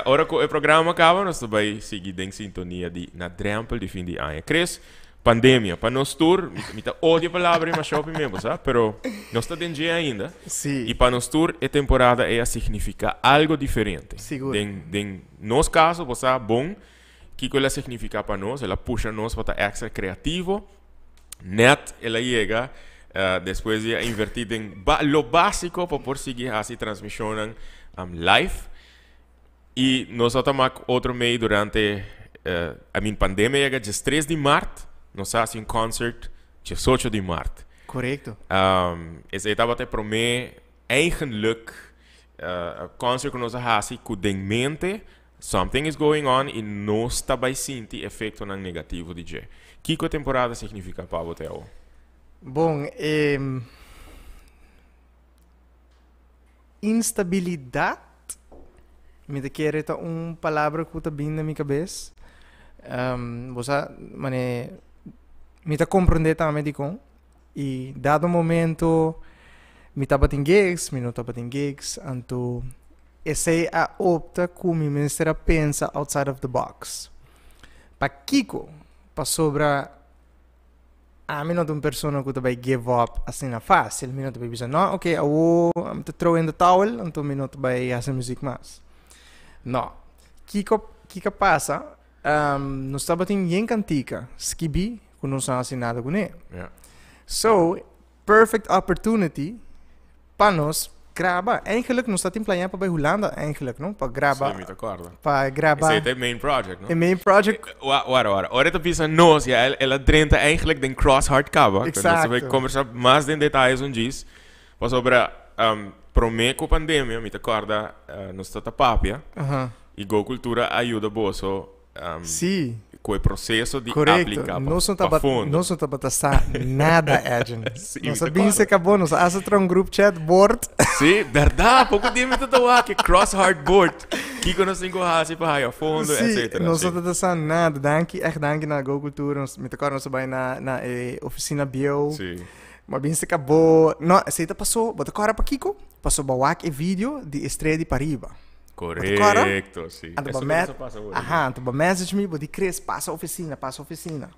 Ora cu e programa caba nos ta bay sigui den sintonia di na drempel di fin di aña. Chris, pandemia, pa nos tur, mi ta odia palabra ei masha hopi mes, bo sa, pero nos ta den dje ainda. Si. Y pa nos tur e temporada ei a significa algo diferente. Sigur. Den nos caso, bo sa bon Kiko el a signifiká pa nos? El a pusha nos pa ta èkstra kreativo. Nèt el a yega despues di a invertí den lo básiko pa por sigui hasi transmishonnan live. I nos a tuma otro mei durante, I mean pandemia a yega diestres di mart, nos a hasi un concert diesocho di mart. Korekto. Esei tabata e promé eigenlik concert ku nos a hasi ku den mente. Something is going on y nos ta bay sinti efectonan negativo di dje. Kico e temporada significa pa bo, Theo? Bon, e instabilidad mi ta kere ta un palabra cu ta bin na mi cabes. Bo sa, mane, mi ta comprende tambe dicon. Y dado momento mi tabatin gigs, mi no tabatin gigs, anto esey a opta cu mi mester a pensa outside of the box. Pakico? Pasobra ami no ta un persona cu ta bay give up asina facil. Mi no ta bay bisa, no, ok, awo mi ta throw in the towel, anto mi no ta bay haci muziek mas. No. Kico, kico a pasa? Nos tabatin yen cantica skibi cu nos no a haci nada cune. So, perfect opportunity pa nos graba. Eigenlijk nos tatin planea pa bay Hulanda eigenlijk, no? Pa graba. Sí, mi ta acorda. Pa graba. Esey ta e main project, no? E main project. Wara, wara. Ora e ta bisa nos, ya, el a drenta eigenlijk den Cross Heart caba. Exacto. Nos ta bay conversa mas den detaye un djis. Pasobra, prome cu pandemia, mi ta acorda, nos ta ta papia. Y Go Cultura a yuda boso Sí. cu e proceso di Correcto. aplica pa, Nos no pa taba, fondo. nos no tabata sa nada, Edwin. Sí, Nos mi a ta bin se acorda. cabo, nos a haci tra un group chat board. Sí, berdad. Poco dia mi ta wak e cross heart board. Kiko nos tin cu haci pa haya fondo, Sí, etcétera. nos Sí. no tabata sa nada. Danki, echt danki na Go Cultura. Nos, mi ta acorda nos a bay na, na e oficina bieu. Sí. Ma bin se cabo. No, esey ta paso. Bo ta acorda pakico? Paso bo wak e video di Estrella di Pariba. Correcto, sí. Anto Eso bo me me pasa hoy. Aha, anto bo message mi, bo di Chris, pasa oficina, pasa oficina.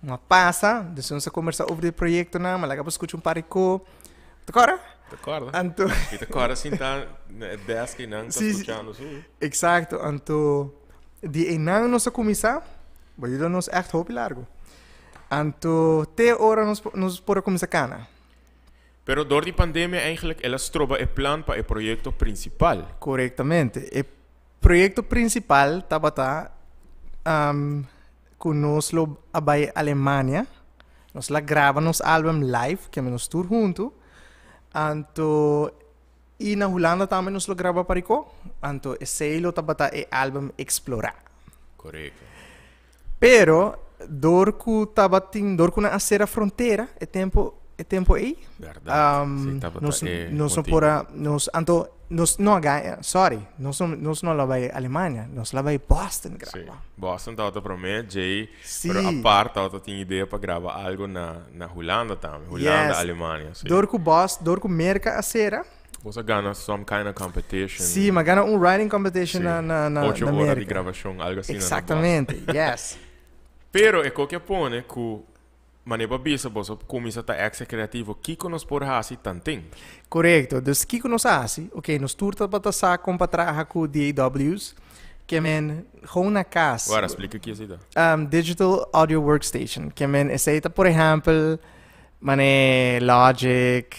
Ma pasa, dus nos a conversa over di proyectonan, ma laga bo scucha un par di co. Te acorda? Te acorda. Anto Mi te acorda sinta na e desk einan ta Sí, sí. scuchando su. Exacto, anto di einan nos a cuminsa, bo yuda nos echt hopi largo. Anto te ora nos nos por a cuminsa cana. Pero dor di pandemia eigenlijk el a stroba e plan pa e proyecto principal. Corectamente. E proyecto principal tabata cu nos lo a bay Alemania, nos la graba nos album live, kende nos tur hunto, anto y na Hulanda tambe nos lo graba pariko, anto esey lo tabata e album Explora. Corecto. Pero dor cu tabatin, dor cu nan a cera frontera e tempo, e tempo ey, Berdad. Sí, tabata nos, e nos no motibo. por a, nos, anto, nos no a ga, sorry, nos no, nos no la bay Alemania, nos la bay Boston Sí. graba. Boston tabata prome, djey, Sí. pero apart tabata tin idea pa graba algo na, na Hulanda tambe, Hulanda, Yes. Alemania, sí. Dor cu Bos, dor cu Merca a cera. Bos a gana some kind of competition. Sí, m'a gana un writing competition Sí. na, na, na, Ocho na ora di Merca. grabacion, algo asina na Boston. Exactamente, yes. Pero e koki a pone ku manera bo a bisa boso kuminsá ta extra kreativo kiko nos por hasi tanten. Korekto. Dus kiko nos a hasi? Oké, nos tur tabata sa kon pa traha ku DAW's, ke men gewoon na kas. Wara, splika ki esei ta. Digital Audio Workstation. Ke men esei ta por ehèmpel mane Logic,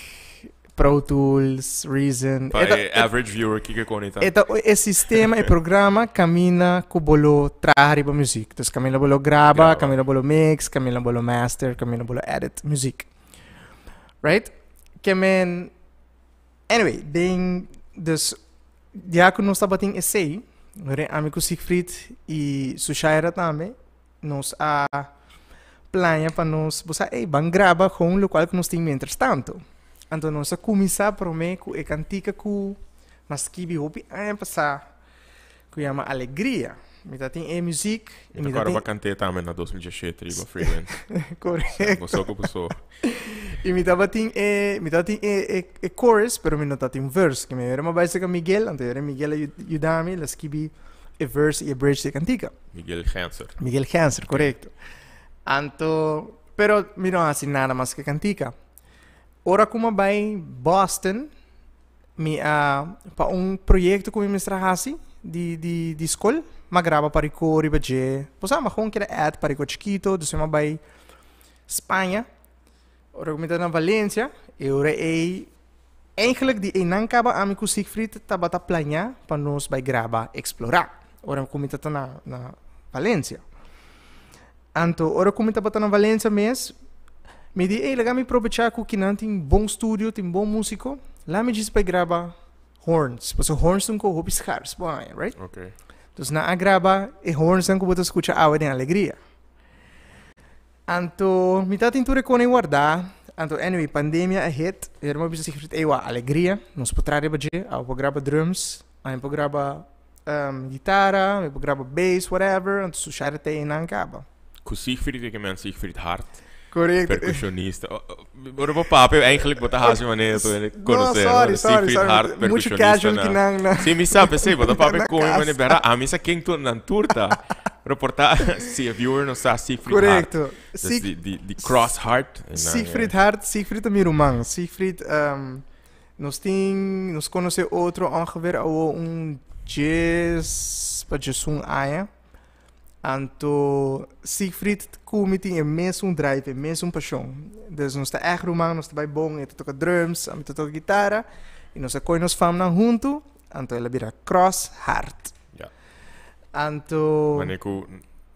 Pro Tools, Reason. Pa E ta, e average viewer kiko koni ta? E ta e sistema, e programa kaminda ku bo lo traha riba muziek. Dus kaminda bo lo graba, Graba. kaminda bo lo mix, kaminda bo lo master, kaminda bo lo edit muziek. Right? Ke men, anyway, den, dus ya ku nos tabatin esei, re ami ku Siegfried i Sushaira tambe, Nos a plania pa nos, bo sa, ey, ban graba gewoon locual cu nos tin mientras tanto. Anto nos a cuminsa prome cu e cantica cu m'a skibi hopi aña pasa, cu yama Alegria. Mi ta tin e muziek y Mi mi ta ta acorda tin bo a cant'e tambe na 2017 riba Freewinds. Correcto. Bo so cu bo so. Y mi tabatin e, mi tabatin e, e, e chorus, pero mi no tabatin verse. Ke mi a m'a bai cerca Miguel, anto yora Miguel a yudami, el a skibi e verse y e bridge di e cantica. Miguel Genser. Miguel Genser, correcto. Anto, pero mi no haci nada mas que cantica. Ora cu mi a bay Boston, mi a, pa un proyecto cu mi mester a haci di, di, di scol, mi a graba pa record riba dje. Bo sa, mi a gewoon keda add pa record chikito, dus mi a bay Spaña. Ora cu mi ta na Valencia, e ora ey Eigenlijk di einan kaba ami ku Siegfried tabata plañá pa nos bai graba Explorá ora ku mi ta ta na na Valencia. Anto ora ku mi tabata na Valencia mes, mi di, ey laga mi probechá ku kinan tin bon studio, tin bon músiko, laga mi djis bai graba horns, pasobra horns ta un ko hopi skars bo haña, right? Ok. Dus nan a graba e hornsnan ku bo ta skucha awe den Alegria. Anto mi tatin tur e kone wardá. Anto anyway pandemia a hit. E mi a bisa Siegfried, ey wak, Alegria, nos por traha riba dje, abo por graba drums, ami por graba gitara, mi por graba bass, whatever, anto su share ta einan kaba. Ku Siegfried e ke men Siegfried Hart? Correcto. Percusionista. Ora bo papia eigenlijk bo ta hasi manera tu hende conoce. No, sorry, sorry, Siegfried sorry. Hart, Mucho percusionista casual na. ki nan na. Sí, mi sa, p'esei, bo ta papia Na con mi cas. manera bera. Ami sa ken tur nan tur ta. Pero por ta, si e viewer no sa Siegfried Hart. Correcto. Dus Sieg- di Cross Hart. En dan, Siegfried Hart, Siegfried ta mi ruman. Siegfried, nos tin, nos conoce otro ongeveer awo un 10 pa 11 aña. Anto Siegfried ku mi tin e mesun drive, e mesun pashon. Dus nos ta ègt ruman, nos ta bai bon, e ta toka drums, ami ta toka gitara, i nos a kohe nos famnan huntu, anto el a bira Cross Hart. Ja. Anto. Wanneer ku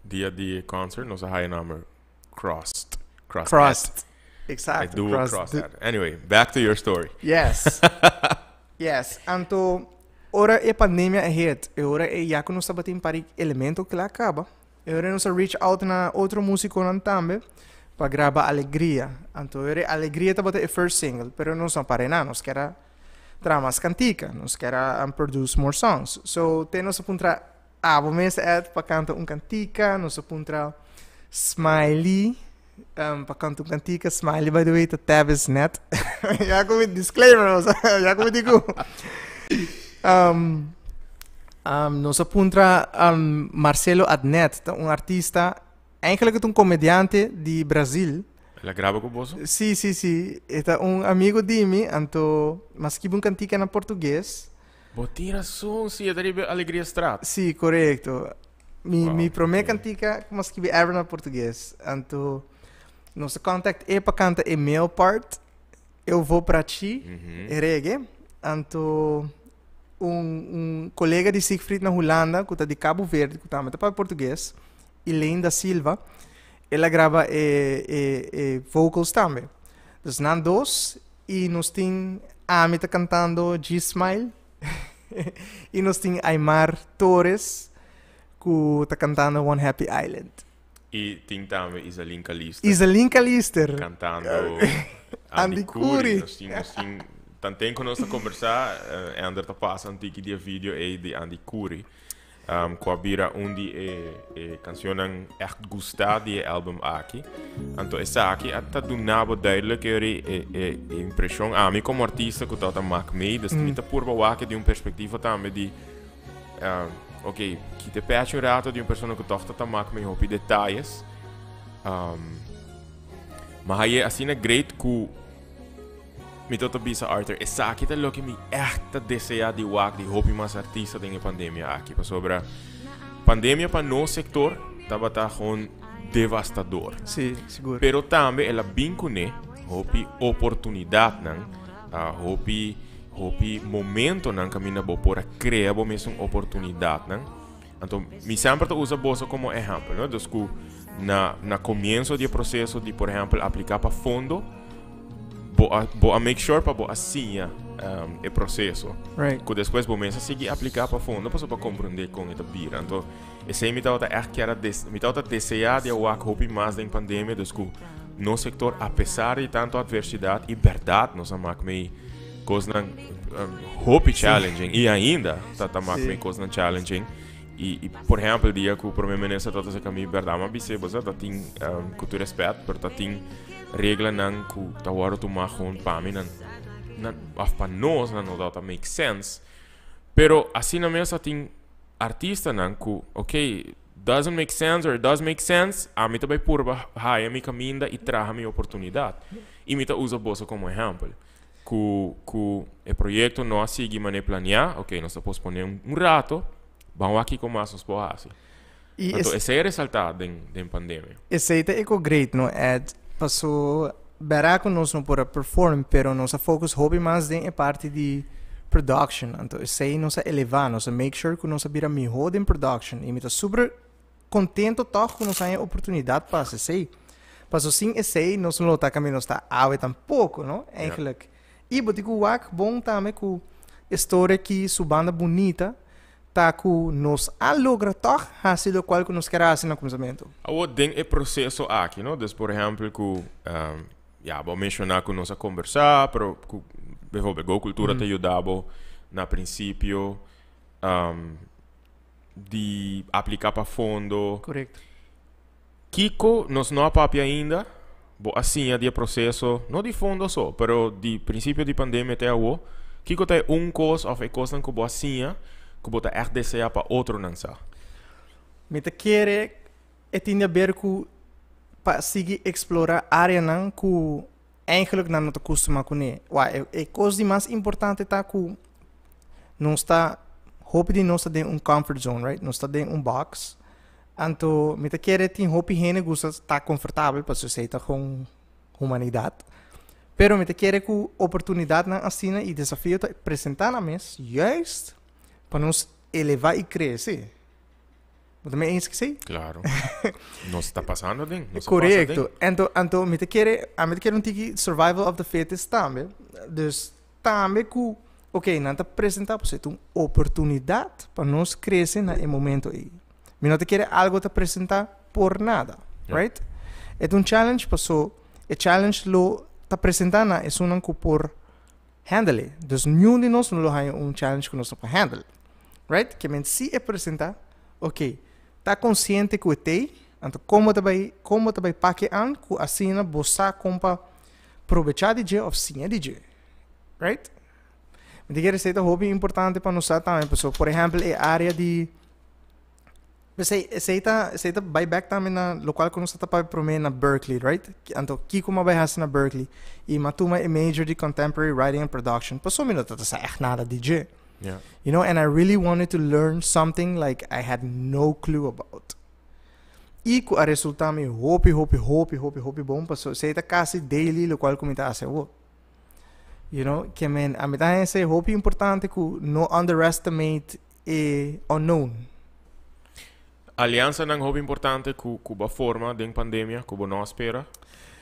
dia di e concert nos a haya namer Crossed. Crossed. Crossed. E Exacto. duo Crossed. Crossed Hart. Anyway, back to your story. Yes. Yes. Anto ora e pandemia a hit, e ora e ya ku nos tabatin par di elemento kla kaba, e ora nos a reach out na otro musikonan tambe pa graba Alegria. Anto e ora e Alegria tabata e first single, pero nos no para einan, nos kier a traha mas kantika, nos kier a produce more songs. So te nos a puntra abo mes Ed pa kanta un kantika, nos a puntra Smiley Pa kanta un kantika, Smiley by the way ta Tavis net. Ya ku mi disclaimer, ya ku mi di ku. Nos a puntra Marcelo Adnet, ta un artista, eigenlijk ta un komediante di Brazil. El a graba ku boso? Sí, sí, sí. E ta un amigo di mi, anto m'a skibi un kantika na portugues. Bo tin rason, sí, e ta riba Alegria Straat. Sí, korekto. Mi, Wow, mi promé ok. kantika ku m'a skibi ever na portugues. Anto nos a contact e pa kanta e male part, Eu vou pra ti, e reggae. Anto un, un kolega di Siegfried na Hulanda ku ta di Cabo Verde, ku tambe ta papia portugues, Elaine da Silva, el a graba e, e, e vocals tambe. Dus nan dos i nos tin ami ta kantando G-Smile i nos tin Aymar Torres ku ta kantando One Happy Island. I tin tambe Isalin Calister. Isalin Calister. Kantando Andy Andy Curry. Curry. Nos tin, nos tin, tanten ku nos ta kombersá, Ender ta pasa un tiki di e video ei di Andy Curry. Ku a bira un di e e kanshonnan ègt gustá di e album aki. Anto esaki a ta duna bo duidelijk e e e impreshon ami komo artista ku tabata mak mee. Dus mi ta purba wak di un perspektiva tambe di ok, kita e pechi un rato di un persona ku tòg ta ta mak mee hopi detayes. Ma haye asina great ku Mi ta ta bisa Arthur, esaki ta loke mi ègt ta deseá di wak di hopi mas artista den e pandemia aki. Pasobra pandemia pa nos sektor tabata gewoon devastador. Sí, sigur. Pero tambe el a bin kuné hopi oportunidatnan, hopi hopi momentonan kaminda bo por a krea bo mesun oportunidatnan. Anto mi semper ta usa boso komo ehèmpel, no? Dus ku na na komienso di e proseso di por ehèmpel apliká pa fondo, bo a bo a make sure pa bo a siña e proseso. Right. Ku despues bo mes a sigui apliká pa fondo pasobra pa komprondé kon e ta bira. Anto esei mi tabata ègt kier a des mi tabata deseá di a wak hopi mas den pandemia dus ku nos sektor apesar di tantu atversidat i bèrdat nos a mak mei kosnan hopi challenging i ainda ta ta mak mei kosnan challenging. I i por ehèmpel dia ku prome minister tabata saka mi bèrdat mi a bis'é bo sa ta tin ku tur rèspèt pero ta tin reglanan ku ta wòrdu tumá gewoon pa mi nan nan òf pa nos nan no tabata make sense. Pero asina mes ta tin artistanan ku ok doesn't make sense or it does make sense ami ta bai purba haya mi kaminda i traha mi oportunidat. I mi ta usa boso komo ehèmpel ku ku e proyekto no a sigui manera planeá ok nos ta posponé un rato ban wak kiko mas nos por hasi. I Anto es esei a resaltá den den pandemia. Esei ta eco great no Ed, paso bera cu nos no por a perform pero nos a focus hopi mas den e parti di production anto esei nos a eleva nos a make sure cu nos a bira miho den production y mi ta super contento toch cu nos haña e oportunidad pa haci esei paso sin esei nos no lo ta caminda nos ta awe tampoco no eigenlijk y bo tin cu wak bon tambe cu e story aki su banda bunita. Ta ku nos a logra tòg hasi lokual ku nos ker a hasi na kuminsamentu. Awor den e proseso aki, no, dus por ehèmpel ku, ya, bo a menshoná ku nos a kombersá, pero ku bijvoorbeeld Go Cultura ta yuda bo na prinsipio di apliká pa fondo. Korekto. Kiko nos no a papia ainda? Bo a siña di e proseso, no di fondo so, pero di prinsipio di pandemia te awo. Kiko ta e un kos òf e kosnan ku bo a siña ku bo ta ègt deseá pa otronan sa? Mi ta kere e tin di aber ku pa sigui eksplorá áreanan ku eigenlijk nan no ta kustumá kuné. Wak, e e kos di mas importante ta ku nos ta, hopi di nos ta den un comfort zone, right? Nos ta den un box. Anto mi ta kere tin hopi hende gusta ta konfortabel pasobra esei ta kon humanidat. Pero mi ta kere ku oportunidatnan asina i desafio ta presentá nan mes juist pa nos elevá i krese. Bo ta me eens ku esei? Klaro. Nos ta pasando aden. Nos a pasa Korekto. aden. Anto anto mi ta kere ami ta kere un tiki survival of the fittest tambe. Dus tambe ku ok nan ta presentá pasobra e ta un oportunidat pa nos krese na e momento ei. Mi no ta kere algo ta presentá por nada, right? E ta un challenge paso e challenge lo ta presentá na esunnan ku por handle e. Dus niun di nos no lo haña un challenge ku nos no por handle, right? Ke men si e presentá, ok, ta konsiente ku e t'ei, anto kon bo ta bai, kon bo ta bai pake an ku asina bo sa kon pa probechá di dje òf siña di dje, right? Mi ta kere esei ta hopi importante pa nos sa tambe, pasobra por ehèmpel e área di P'esei, esei ta, esei ta bai bèk tambe na lokual ku nos ta papia promé na Berklee, right? Anto, kiko mi a bai hasi na Berklee? I mi a tuma e major di Contemporary Writing and Production, pasobra mi no tabata sa ègt nada di dje. You know, and I really wanted to learn something like I had no clue about. I ku a resultá mi hopi, hopi, hopi, hopi, hopi bon, pasobra esei ta kasi daily lokual ku mi ta hasi awor. You know, ke men, ami ta haña esei hopi importante ku no underestimate e unknown. Aliansanan hopi importante ku ku bo a forma den pandemia ku bo no a spera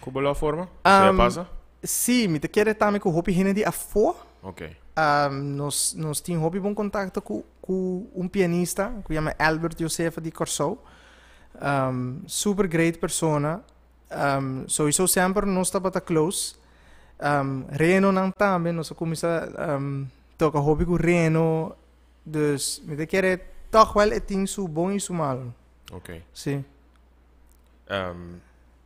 ku bo lo a forma? Esei a pasa? Sí, mi ta kere tambe ku hopi hende di afó. Ok. Nos nos tin hopi bon kontakto ku ku un pianista ku yama Albert Josefa di Kòrsou. Super great persona. Souiso semper nos tabata close. Renonan tambe nos a kuminsá toka hopi ku Reno. Dus mi ta kere tòg wèl e tin su bon i su malu. Ok. Sí.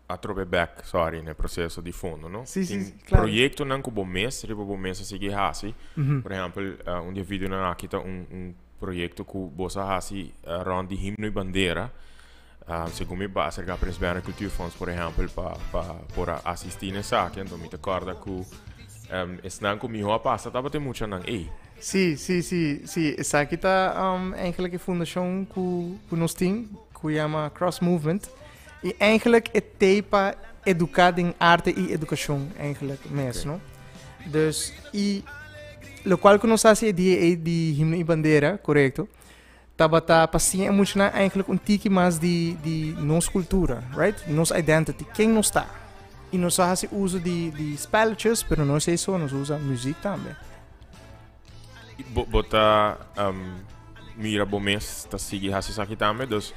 Atrobe bèk, sorry, na e proseso di fondo, no? Sí, sí, Tin klaro. proyektonan ku bo mes, riba bo mes a sigui hasi. Por ehèmpel, un di e videonan aki ta un un proyekto ku boso a hasi rònt di himno i bandera. Segun mi ba aserká Prins Bernhard Cultuurfonds, por ehèmpel, pa pa por a asistí na esaki, anto mi ta kòrda ku esnan ku mihó a pasa tabata e muchanan ei. Sí, sí, sí, sí. Esaki ta eigenlijk e fundashon ku ku nos tin, ku yama Cross Movement. I eigenlijk e t'ei pa eduká den arte i edukashon eigenlijk mes, no? Dus, i lokual ku nos hasi e dia ei di Himno i Bandera, korekto, tabata pa siña e muchanan eigenlijk un tiki mas di di nos kultura, right? Nos identity, ken nos ta. I nos a hasi uso di di spelletjes, pero no esei so, nos usa muziek tambe. Bo bo ta mira bo mes ta sigui hasi esaki tambe, dus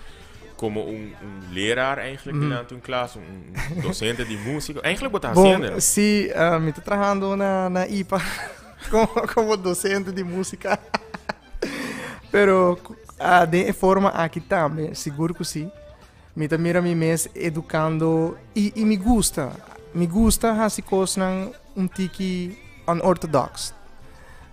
komo un un leraar eigenlijk dilanti un klas, un un docente di músika, eigenlijk bo ta Bon, hasiendo. si, mi ta trahando na na IPA komo komo docente di músika. Pero den e forma aki tambe, sigur ku si. Mi ta mira mi mes edukando i i mi gusta. Mi gusta hasi kosnan un tiki unorthodox.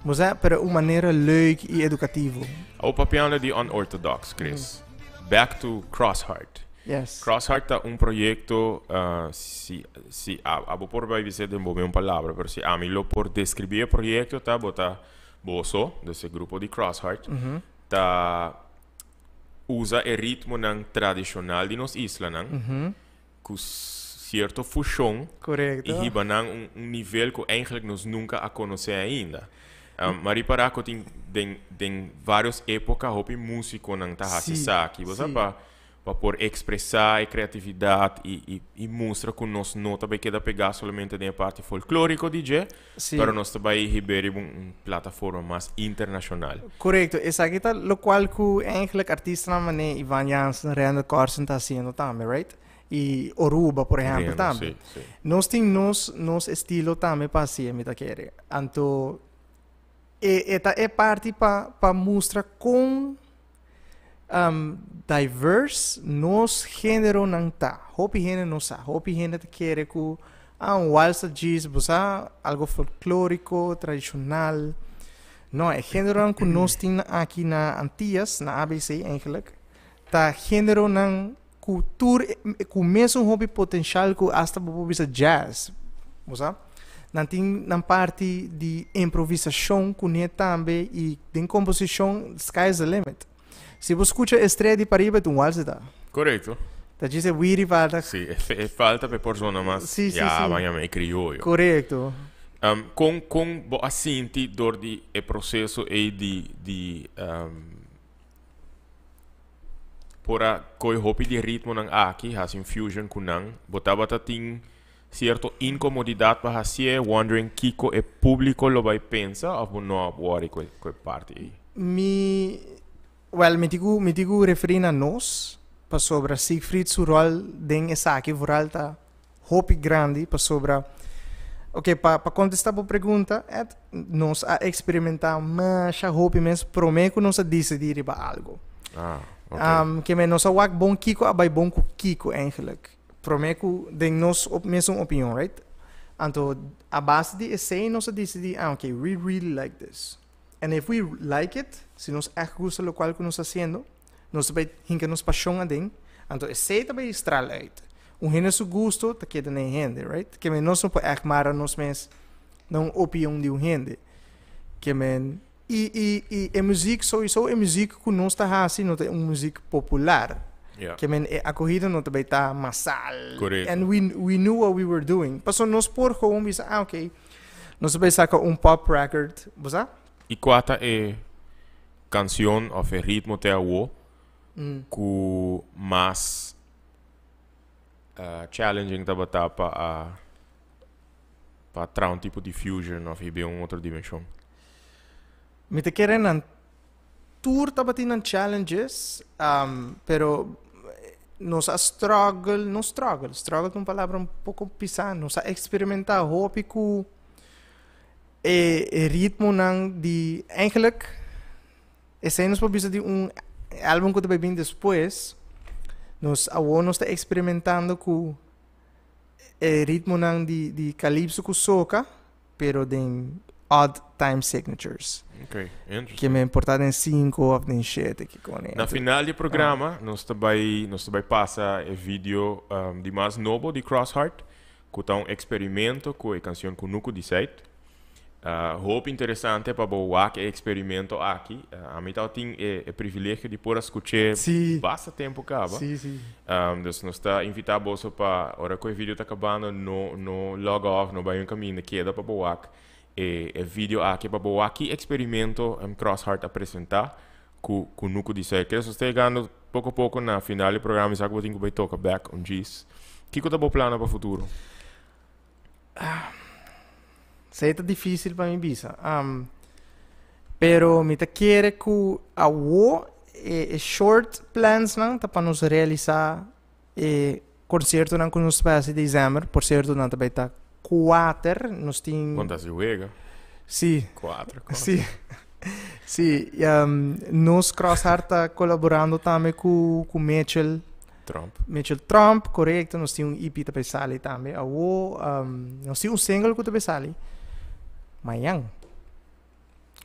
Bo sa, pero un manera leuk i edukativo. Awor papiando di unorthodox, Chris. Back to Crossheart. Yes. Crossheart ta un proyekto, si si abo por bai bisa den bo mes un palabra, pero si ami lo por deskribí e proyekto ta bo ta Boso, dus e grupo di Crossheart, ta usa e ritmonan tradishonal di nos islanan ku sierto fushon i hiba nan un un nivel ku eigenlijk nos nunka a konosé ainda. M'a ripará ku tin den den vários époka hopi músikonan ta hasi esaki. Bo sa pa. Pa por expresa e creatividad y mustra cu nos no ta bay keda pega solamente den e parti folklorico di dje, pero nos ta bay hibe riba un plataforma mas internacional. Correcto, esaki ta locual cu eigenlijk artistanan mane Ivan Jansen, Randall Carlson ta haciendo tambe, right? Y Oruba, por ehempel, tambe. Nos tin nos estilo tambe pa haci, mi ta kere. Anto, e ta e parti pa mustra con diverse nos generonan ta. Hopi hende no sa. Hopi hende ta kere ku, ah, un wals ta djis, bo sa, algo folkloriko, tradishonal. No, e generonan ku nos tin aki na Antias, na ABC eigenlijk, ta generonan ku tur, ku mesun hopi potenshal ku asta bo por bisa jazz. Bo sa? Nan tin nan parti di improvisashon kuné tambe i den komposishon sky is the limit. Si bo skucha Estrella di Pariba ta un walse ta. Korekto. Ta djis e wiri falta. Si, e falta pa e por zona mas Si, si, ya si. baña e krioyo. Korekto. Kon kon bo a sinti dor di e proseso ei di di Por a koe hopi di e ritmonan aki, hasi un fusion ku nan. Bo tabata tin sierto inkomodidat pa hasié, wondering kiko e públiko lo bai pensa òf bo no a wòri ku e parti ei? Mi, wèl, mi tin ku, mi tin ku referí na nos, pasobra Siegfried su ròl den esaki vooral ta hopi grandi pasobra ok pa pa contesta bo pregunta Ed nos a experimenta masha hopi mes prome cu nos a dicidi riba algo. Ah, ok. Ke men nos a wak bon kico a bay bon cu kico eigenlijk prome cu den nos mesun opinion right anto a base di esey nos a dicidi ah ok we really like this and if we like it si nos echt gusta locual cu nos ta haciendo Nos ta bay hinca nos pasion aden, anto esey ta bay straal uit. Un hende su gusto ta keda na e hende, right? Ke men nos no por echt mara nos mes na un opion di un hende. Ke men, y, y, y e muziek, sowieso e muziek cu nos ta haci no ta un muziek popular. Ke men e acogida no ta bay ta masal. And we knew what we were doing. Pasobra nos por gewoon bisa, ah, ok, nos ta bay saca un pop record, bo sa? Y cua ta e Cancion of e ritmo te awo cu mas challenging tabata pa a pa traha un tipo di fusion of hiba un otro dimension? Mi ta kere nan tur tabatin nan challenges, pero nos a struggle, no struggle, struggle ta un palabra un poco pisa, nos a experimenta hopi cu E ritmonan di eigenlijk esei nos por bisa di un album ku ta bai bin despues. Nos awor nos ta eksperimentando ku e ritmonan di di calypso ku soca pero den odd time signatures. Okay, interesting. Ke men por ta den sinku of den shete kiko ne. Na final di e programa nos ta bai nos ta bai pasa e video di mas nobo di Crossheart. Ku ta un eksperimento ku e kansion Kunuku di Seit. Hopi interesante pa bo wak e eksperimento aki. Ami tabatin e privilegio di por a skuch'é basta tempu kaba. Dus nos ta invitá boso pa ora ku e video ta kabando no no log off, no bai un kaminda, keda pa bo wak e video aki pa bo wak ki eksperimento Crossheart a presentá ku Kunuku di Seit. Kere nos ta yegando Poko poko na final di programa mi sa ku bo tin ku bai toka bek un djis. Kiko ta bo plannan pa futuro? Esei ta dificil pa mi bisa. Pero mi ta kere ku awo e short plansnan ta pa nos realisa e conciertonan ku nos ta bai hasi december. Por cierto nan ta bai ta kuater. Nos tin. Bon ta hasi wega. Sí. Kuater kos. Sí. Sí, nos Crosshart ta colaborando tambe cu cu Mitchell. Trump. Mitchell Trump, correcto. Nos tin un EP ta bay sali tambe. Awo, nos tin un single cu ta bay sali mañan.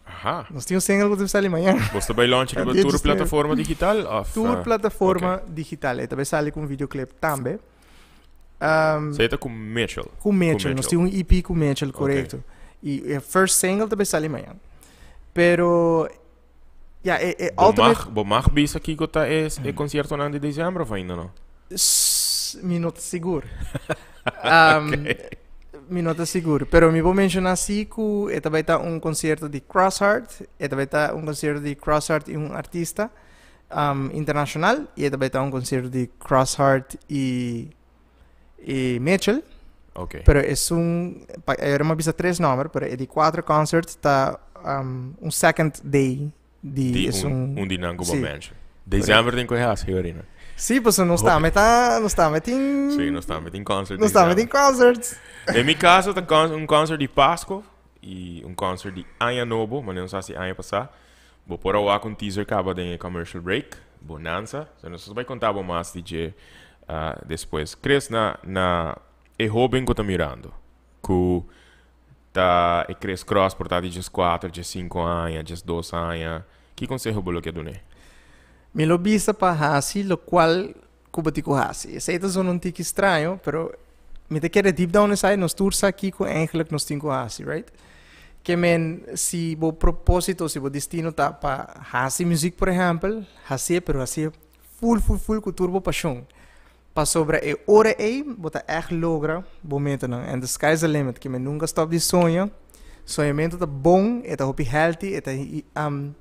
Aha. Nos tin un single cu ta bay sali mañan. Bos ta bay launch riba tur plataforma digital of? Tur plataforma digital. E ta bay sali cu un videoclip tambe. Esey ta cu Mitchell. Cu Mitchell. Nos tin un EP cu Mitchell, correcto. Y e first single ta bay sali mañan. Pero, ja, e, e ultimate... Bo mag bisa kiko ta e, e conciertonan di december of ainda no? Mi no ta sigur. Mi no ta sigur. Pero mi por menciona si cu e ta bay ta un concierto di Crossheart. E ta bay ta un concierto di Crossheart y un artista. Internacional y e ta bay ta un concierto di Crossheart y y Mitchell. Ok. Pero esun, pa, ahora mi a bisa tres nomber, pero e di cuatro concert ta un second day di Di esun. un di nan cu bo Sí. mention. December tin cu e haci, Orina. Sí, pues nos Hopi. tambe ta, nos tambe tin. Sí, nos tambe tin concert Nos tambe tin december. concerts. Den mi caso ta un concert di Pasco y un concert di Aña Nobo, manera nos haci aña pasa. Bo por a wak un teaser caba den e commercial break. Bonanza. So nos ta bay conta bo mas di dje despues. Chris, na na e hoben cu ta mirando, cu ta e Chris Cross por ta di dieskuater, diessinko aña, diesdos aña, ki conseho bo lo ke dun'é? Mi lo bisa pa haci locual cu bo tin cu haci. Esey ta zona un tiki straño, pero mi ta kere deep down inside nos tur sa kico eigenlijk nos tin cu haci, right? Ke men si bo proposito, si bo destino ta pa haci muziek por ehempel, hacié pero hacié full full full cu tur bo pasion. Pasobra e ora ey bo ta echt logra bo metanan and the sky is the limit. Ke men nunca stop di soña. Soñamento ta bon, e ta hopi healthy, e ta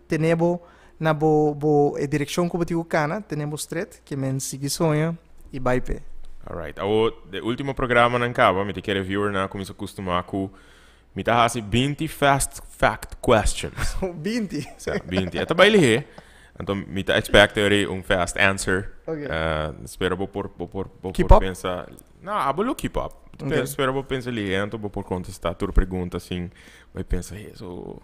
tene bo na bo bo e direccion cu bo tin cu cana, tene bo stret, ke men sigui soña y bay p'e. Alright, awo de ultimo programanan caba mi ta kere viewernan a cuminsa custuma cu Mi ta hasi 20 fast fact questions. 20? Sa, 20. E ta bai lihé. Anto mi ta expect eri un fast answer. Ok. Spero bo por, bo por, bo Keep por up? pensa. No, abo lo keep up. Ok. Spero bo pensa lihé, anto bo por contesta tur pregunta sin bai pensa, Heso.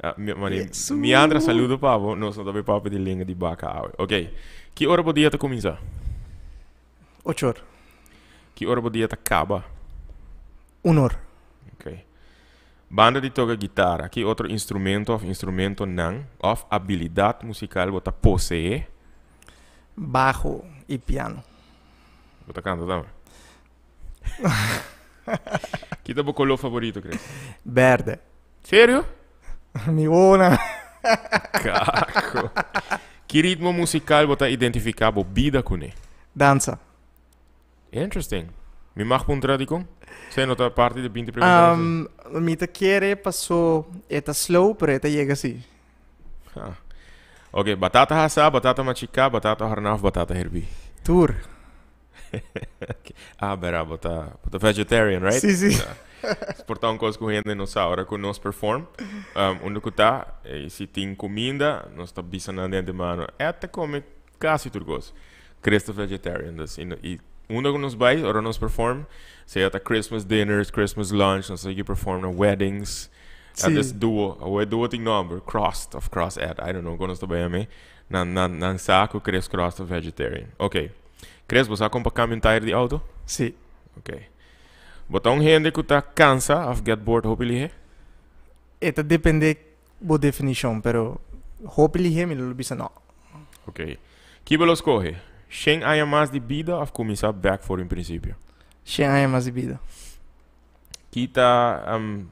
Ah, mi, mani, Heso. mi Andra, saludo pa bo. Nos no ta bai papia di lenga di baka awe. Ok. Ki ora bo dia ta cuminsa? Ocho or. Ki ora bo dia ta caba? Un or. Ok. Banda di toca guitara, ki otro instrumento of instrumentonan of abilidad musical bo ta posee? Bajo y piano. Bo ta canta tambe? Ki ta bo color favorito, Chris? Berde. Serio? Mi wona. Caco. Ki ritmo musical bo ta identifica bo bida cune? Danza. Interesting. Mi mag puntra dikon? Esei no ta parti di 20 pregunta Um, mi ta kere paso e ta slow, pero e ta yega si. Ah. Ok, batata hasá, batata machiká, batata horná of batata herbí? Tur. Ah, bera, bo ta, bo ta vegetarian, right? Sí, sí. Por ta un kos ku hende no sa ora ku nos perform. Um, unda ku ta, eh, si tin kuminda, nos ta bisa nan di antemano, e ta kome kasi tur kos. Chris ta vegetarian, dus y y unda cu nos bay ora nos perform, sea ta Christmas dinners, Christmas lunch, nos ta sigui perform na weddings. Sí. Des duo, awor e duo tin nomber, Crossed of Cross Ed, I don't know con nos ta bay yam'e. Nan nan nan sa cu Chris Cross ta vegetarian. Ok. Chris, bo sa con pa cambia un tire di auto? Sí. Ok. Bo ta un hende cu ta cansa of get bored hopi lihe? E ta depende bo definicion, pero hopi lihe mi lo bisa no. Ok. Ki bo lo scoge? Shen aña mas di bida of cuminsa bek for un principio? Shen aña mas di bida. Ki ta, um,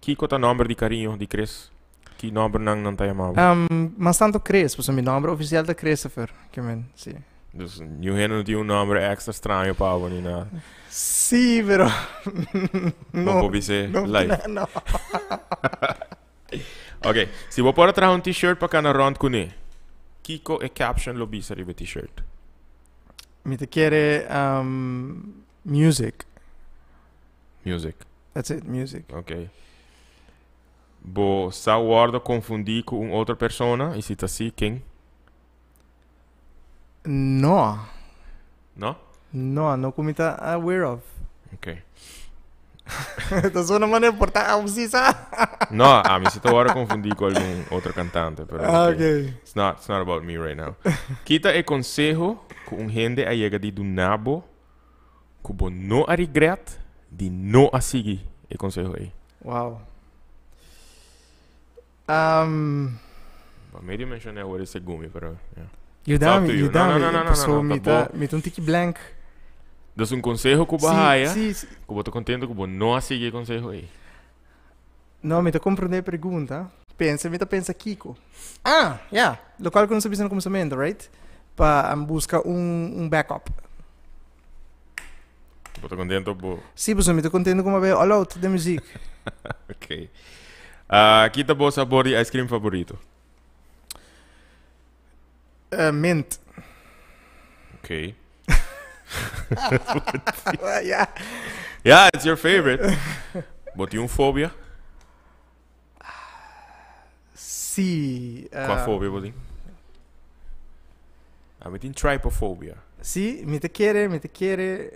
kico ta nomber di cariño di Chris? Ki nombernan nan ta yama bo? Um, mas tanto Chris, pasobra mi nomber oficial ta Christopher, ke men, si. Dus niun hende no tin un nomber extra straño pa bo ni nada? Si, pero Bo no. por bis'é No, live. no. Ok, si bo por a traha un t-shirt pa cana rond cuné, kico e caption lo bisa riba e t-shirt? Mi ta kere music. Music. That's it, music. Ok. Bo sa wordo confundi cu un otro persona y si ta si, ken? No. No? No, no cu mi ta aware of. Ok. Ta suena manera por ta abo si sa. No, ami si ta worde confundi cu algun otro cantante, pero Ah, ok. ok. It's not about me right now. Kita e conseho cu un hende a yega di duna bo cu bo no a regret di no a sigui e conseho ey? Wow. Bo medio menciona awor e segumi, pero yeah. Yuda It's up mi, to you. yuda No, no, mi, no, no, no, paso no, mi ta ta, mi ta un tiki blank. Dus un conseho cu bo Sí, haya, sí, sí. cu bo ta contento cu bo no a sigui e conseho ey. No, mi ta comprende e pregunta. Pensa, mi ta pensa kico. Ah, ya. Locual cu nos a bisa na cuminsamento, right? Pa busca un backup. Bo ta contento bo? Sí, pasobra mi ta contento cu mi a bay all out den muziek. Ok. Ah, ki ta bo sabor di ice cream favorito? Mint. Ok. Ja. Ja, it's your favorite. Bo tin un fobia? Si. Kua fobia bo tin? Ami tin trypofobia. Si, mi ta kere, mi ta kere.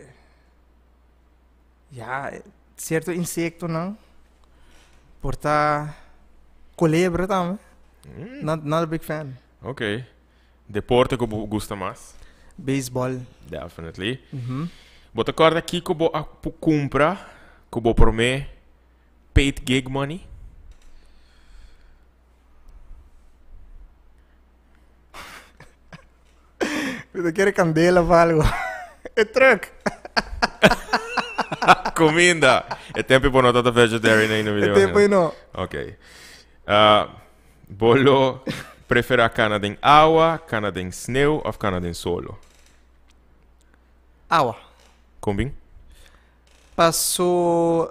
Ja, cierto insectonan. Por ta colebra tambe. Not, not a big fan. Ok. Deporte ku bo gusta mas? Baseball. Definitely. Bo ta kòrda kiko bo a kumpra ku bo promé paid gig money? Mi ta kere kandela of algo. E truck. Kuminda. E tempo bo no tata vegetarian ainda E tempo ei no. Ok. Bo lo prefera kana den awa, kana den sneu of kana den solo? Awa. Kon bin? Paso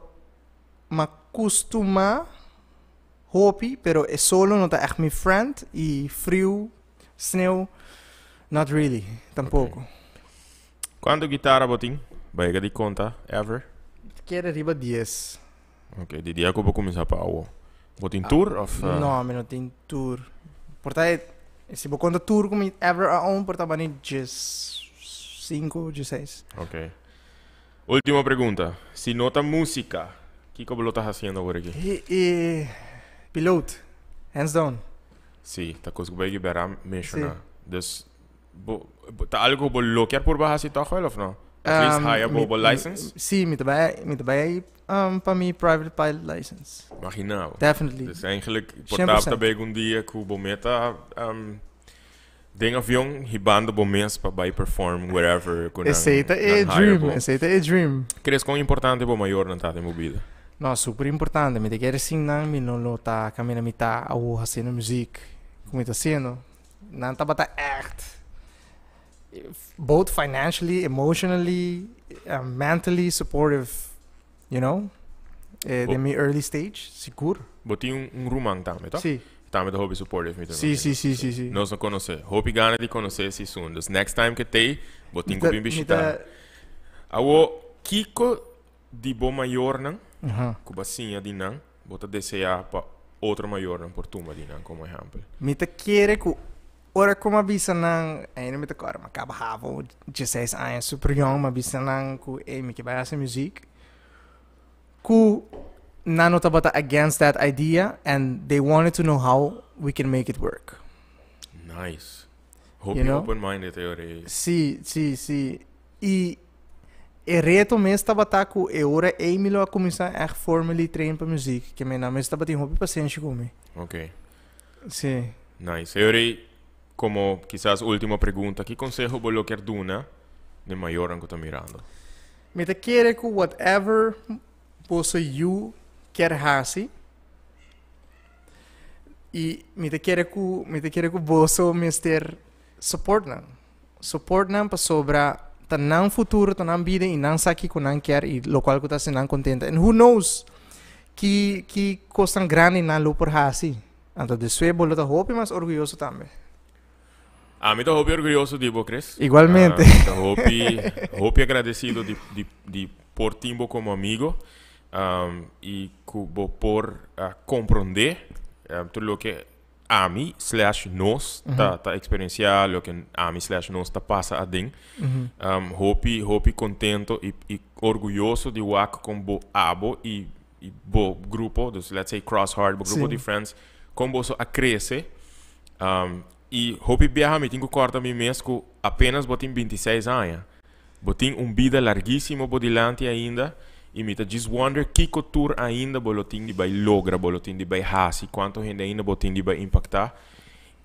m'a kustumá hopi, pero e solo no ta ègt mi friend i friu, sneu, not really, tampoko. Kuantu gitara bo tin? Bo yega di konta ever? Kere riba dies. Ok, di dia ku bo kuminsá pa awo. Bo tin tur of? No, mi no tin tur. Por ta e, si bo konta tur ku mi ever a own, por ta bani 15, 16. Ok. Ultimo pregunta. Si no ta músika, kiko bo lo ta hasiendo awor aki? E, e, piloot. Hands down. Si, ta kos ku bo a bera menshoná. Dus, bo, ta algo ku bo lo kier purba hasi tòg wel of no? At least haya bo bo license? Si, mi ta bai, mi ta bai pa mi private pilot license. Imagina bo. Definitely. Dus eigenlijk por ta ta bay un dia ku bo meta den avion hibando bo mes pa bai perform wherever ku nan Esey ta e nan hire dream, bo. esey ta e dream. Crees kon importante bo mayornan ta den bo bida? No, super importante. Mi ta kere sin nan mi no lo ta kaminda mi ta awo hasiendo muziek ku mi ta hasiendo. Nan tabata echt both financially, emotionally, mentally supportive, you know, den mi early stage, sigur. Bo tin un, un ruman tambe, toch? Si. Tambe ta hopi supportive, mi ta Si, si, si, si, si. Nos no conoce. Hopi gana di conoce si soon. Dus next time ke tey, bo tin ku bin bishita. Awo, kiko di bo mayornan ku bo a siña di nan, bo ta desea pa otro mayornan por tuma di nan komo ehèmpel? Mi ta kere ku ora ku mi a bisa nan, ainda mi ta kòrda, mi a kaba havo dieseis aña, super yòn, mi a bisa nan ku ey mi ke bai hasi muzik, ku nan no tabata against that idea and they wanted to know how we can make it work. Nice. Hopi open minded e ora ei. Si, si, si. I e reto mes tabata ku e ora ei mi lo a kuminsá ègt formally train pa muzik, ke mi nan mes tabatin hopi pasenshi ku mi. Ok. Si. Nice. E ora ei, komo kisas ultimo pregunta, ki konseho bo lo kier duna n'e mayornan ku ta mirando? Mi ta kere ku whatever boso yu kier hasi, i mi ta kere ku mi ta kere ku boso mester support nan. Support nan pasobra ta nan futuro, ta nan bida y nan sa kico nan kier y locual cu ta haci nan contento. And who knows ki ki cosnan grandi nan lo por haci. Anto despues bo lo ta hopi mas orguyoso tambe. Ami ta hopi orguyoso di bo, Chris. Igualmente. Mi ta hopi hopi agradecido di di di por tin bo como amigo y cu bo por compronde tur loke ami slash nos ta ta experiencia loke ami slash nos ta pasa aden. Hopi hopi contento y y orguyoso di wak con bo abo y y bo grupo, dus let's say Cross Heart, bo grupo di friends, con boso a crece. Y hopi biaha mi tin cu corda mi mes cu apenas bo tin 26 aña. Bo tin un bida larguísimo bo dilanti ainda y mi ta djis wonder kico tur ainda bo lo tin di bay logra, bo lo tin di bay haci, cuanto hende ainda bo tin di bay impacta.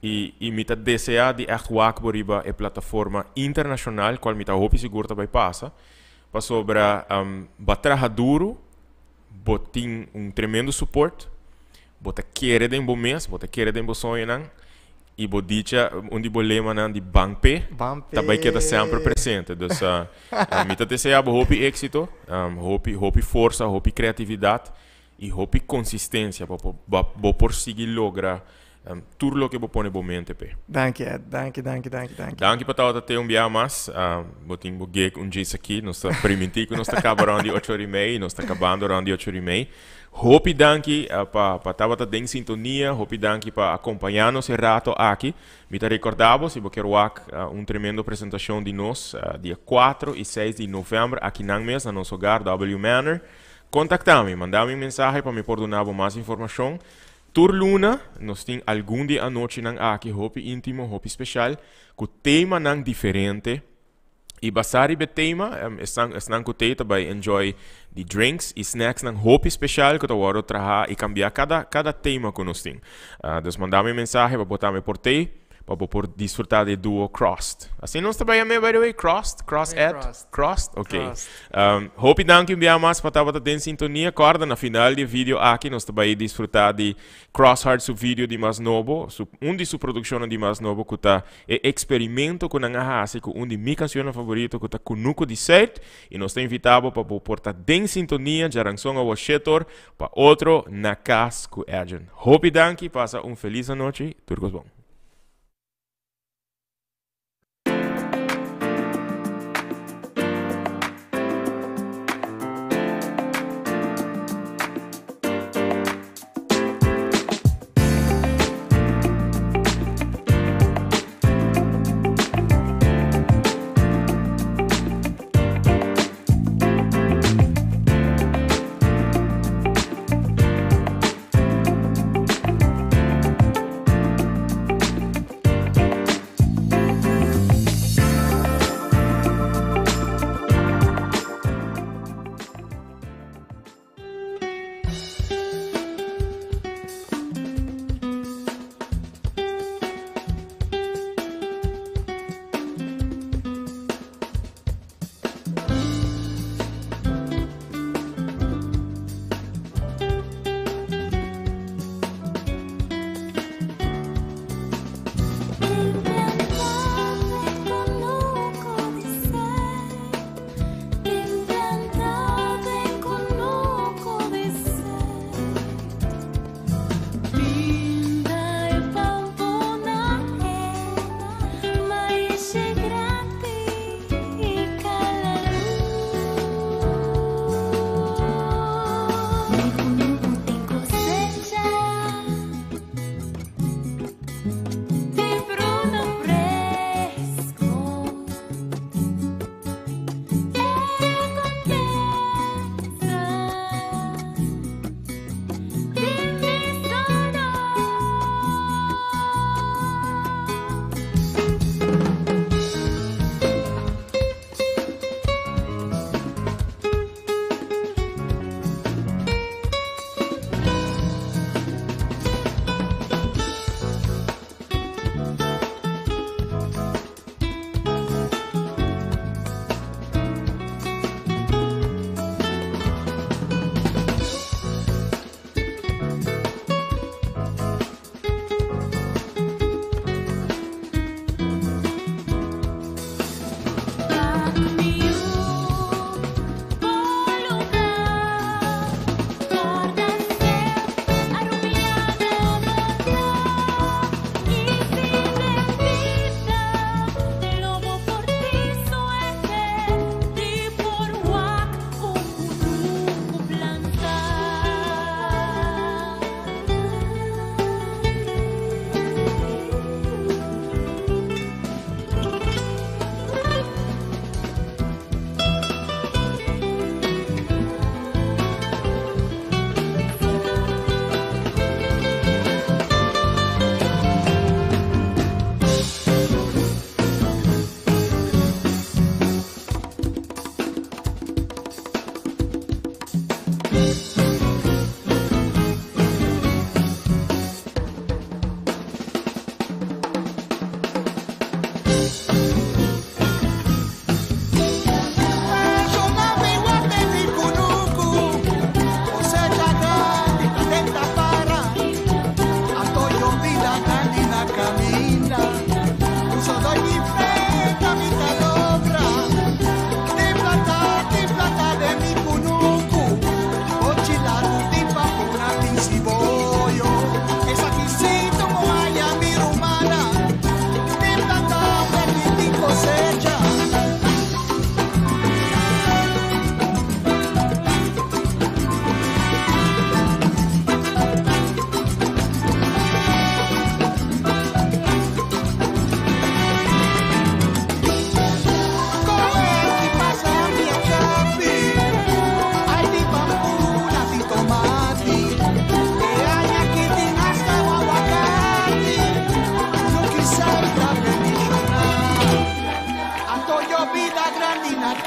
Y y mi ta desea di echt wak bo riba e plataforma internacional cual mi ta hopi sigur ta bay pasa, pasobra bo a traha duro, bo tin un tremendo support, bo ta kere den bo mes, bo ta kere den bo soñonan y bo dicha un di bo lemanan di ban p'e ta bay keda semper presente. Dus mi ta desea bo hopi exito, hopi hopi forsa, hopi creatividad y hopi consistencia pa bo por sigui logra. Tur loke bo pone bo mente p'e. Danki Ed, danki, danki, danki, danki. Danki pa tabata te un bia mas. Bo tin bo gig un djis aki. Nos ta primintí ku nos ta kaba rònt di ocho ora i mei i nos ta kabando rònt di ocho ora i mei. Hopi danki pa pa tabata den sintonia. Hopi danki pa akompañá nos e rato aki. Mi ta rekordá bo si bo kier wak un tremendo presentashon di nos dia kuatro i seis di novèmber akinan mes na nos hogar W Manor. Kontaktá mi, manda mi un mensahe pa mi por duna bo mas informashon. Tur luna nos tin algun di e anochinan aki hopi intimo, hopi special, cu temanan diferente. Y basa riba e tema, esnan, esnan cu tey ta bay enjoy di drinks y snacksnan hopi special cu ta wordo traha y cambia cada, cada tema cu nos tin. Dus manda mi mensahe pa bo tambe por tey, pa bo por disfruta di e duo Crossed. Asina nos ta bay yam'e by the way? Crossed? Cross Ed? Crossed. Crossed? Ok. Crossed. Hopi danki un bia mas pa tabata den sintonia. Corda na final di e video aki nos ta bai disfruta di Crossheart su video di mas nobo, su un di su produccionnan di mas nobo cu ta e experimento cu nan a haci cu un di mi cancionnan favorito cu ta Cunucu di Zuid. Y nos ta invita bo pa bo por ta den sintonia djaranson awo shetor pa otro Na Cas cu Edjean. Hopi danki, pasa un feliz anochi, tur cos bon.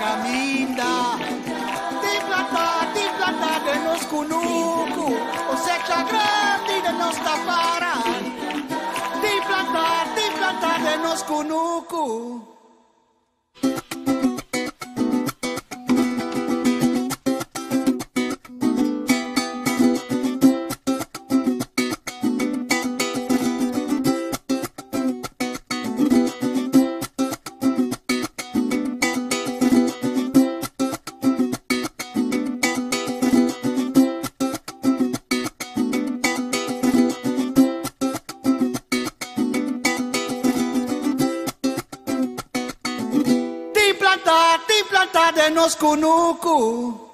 caminda. Tin planta, tin planta den nos cunucu, cosecha grandi den nos ta para. Tin planta, tin planta den nos cunucu. Tin planta, tin planta den nos cunucu.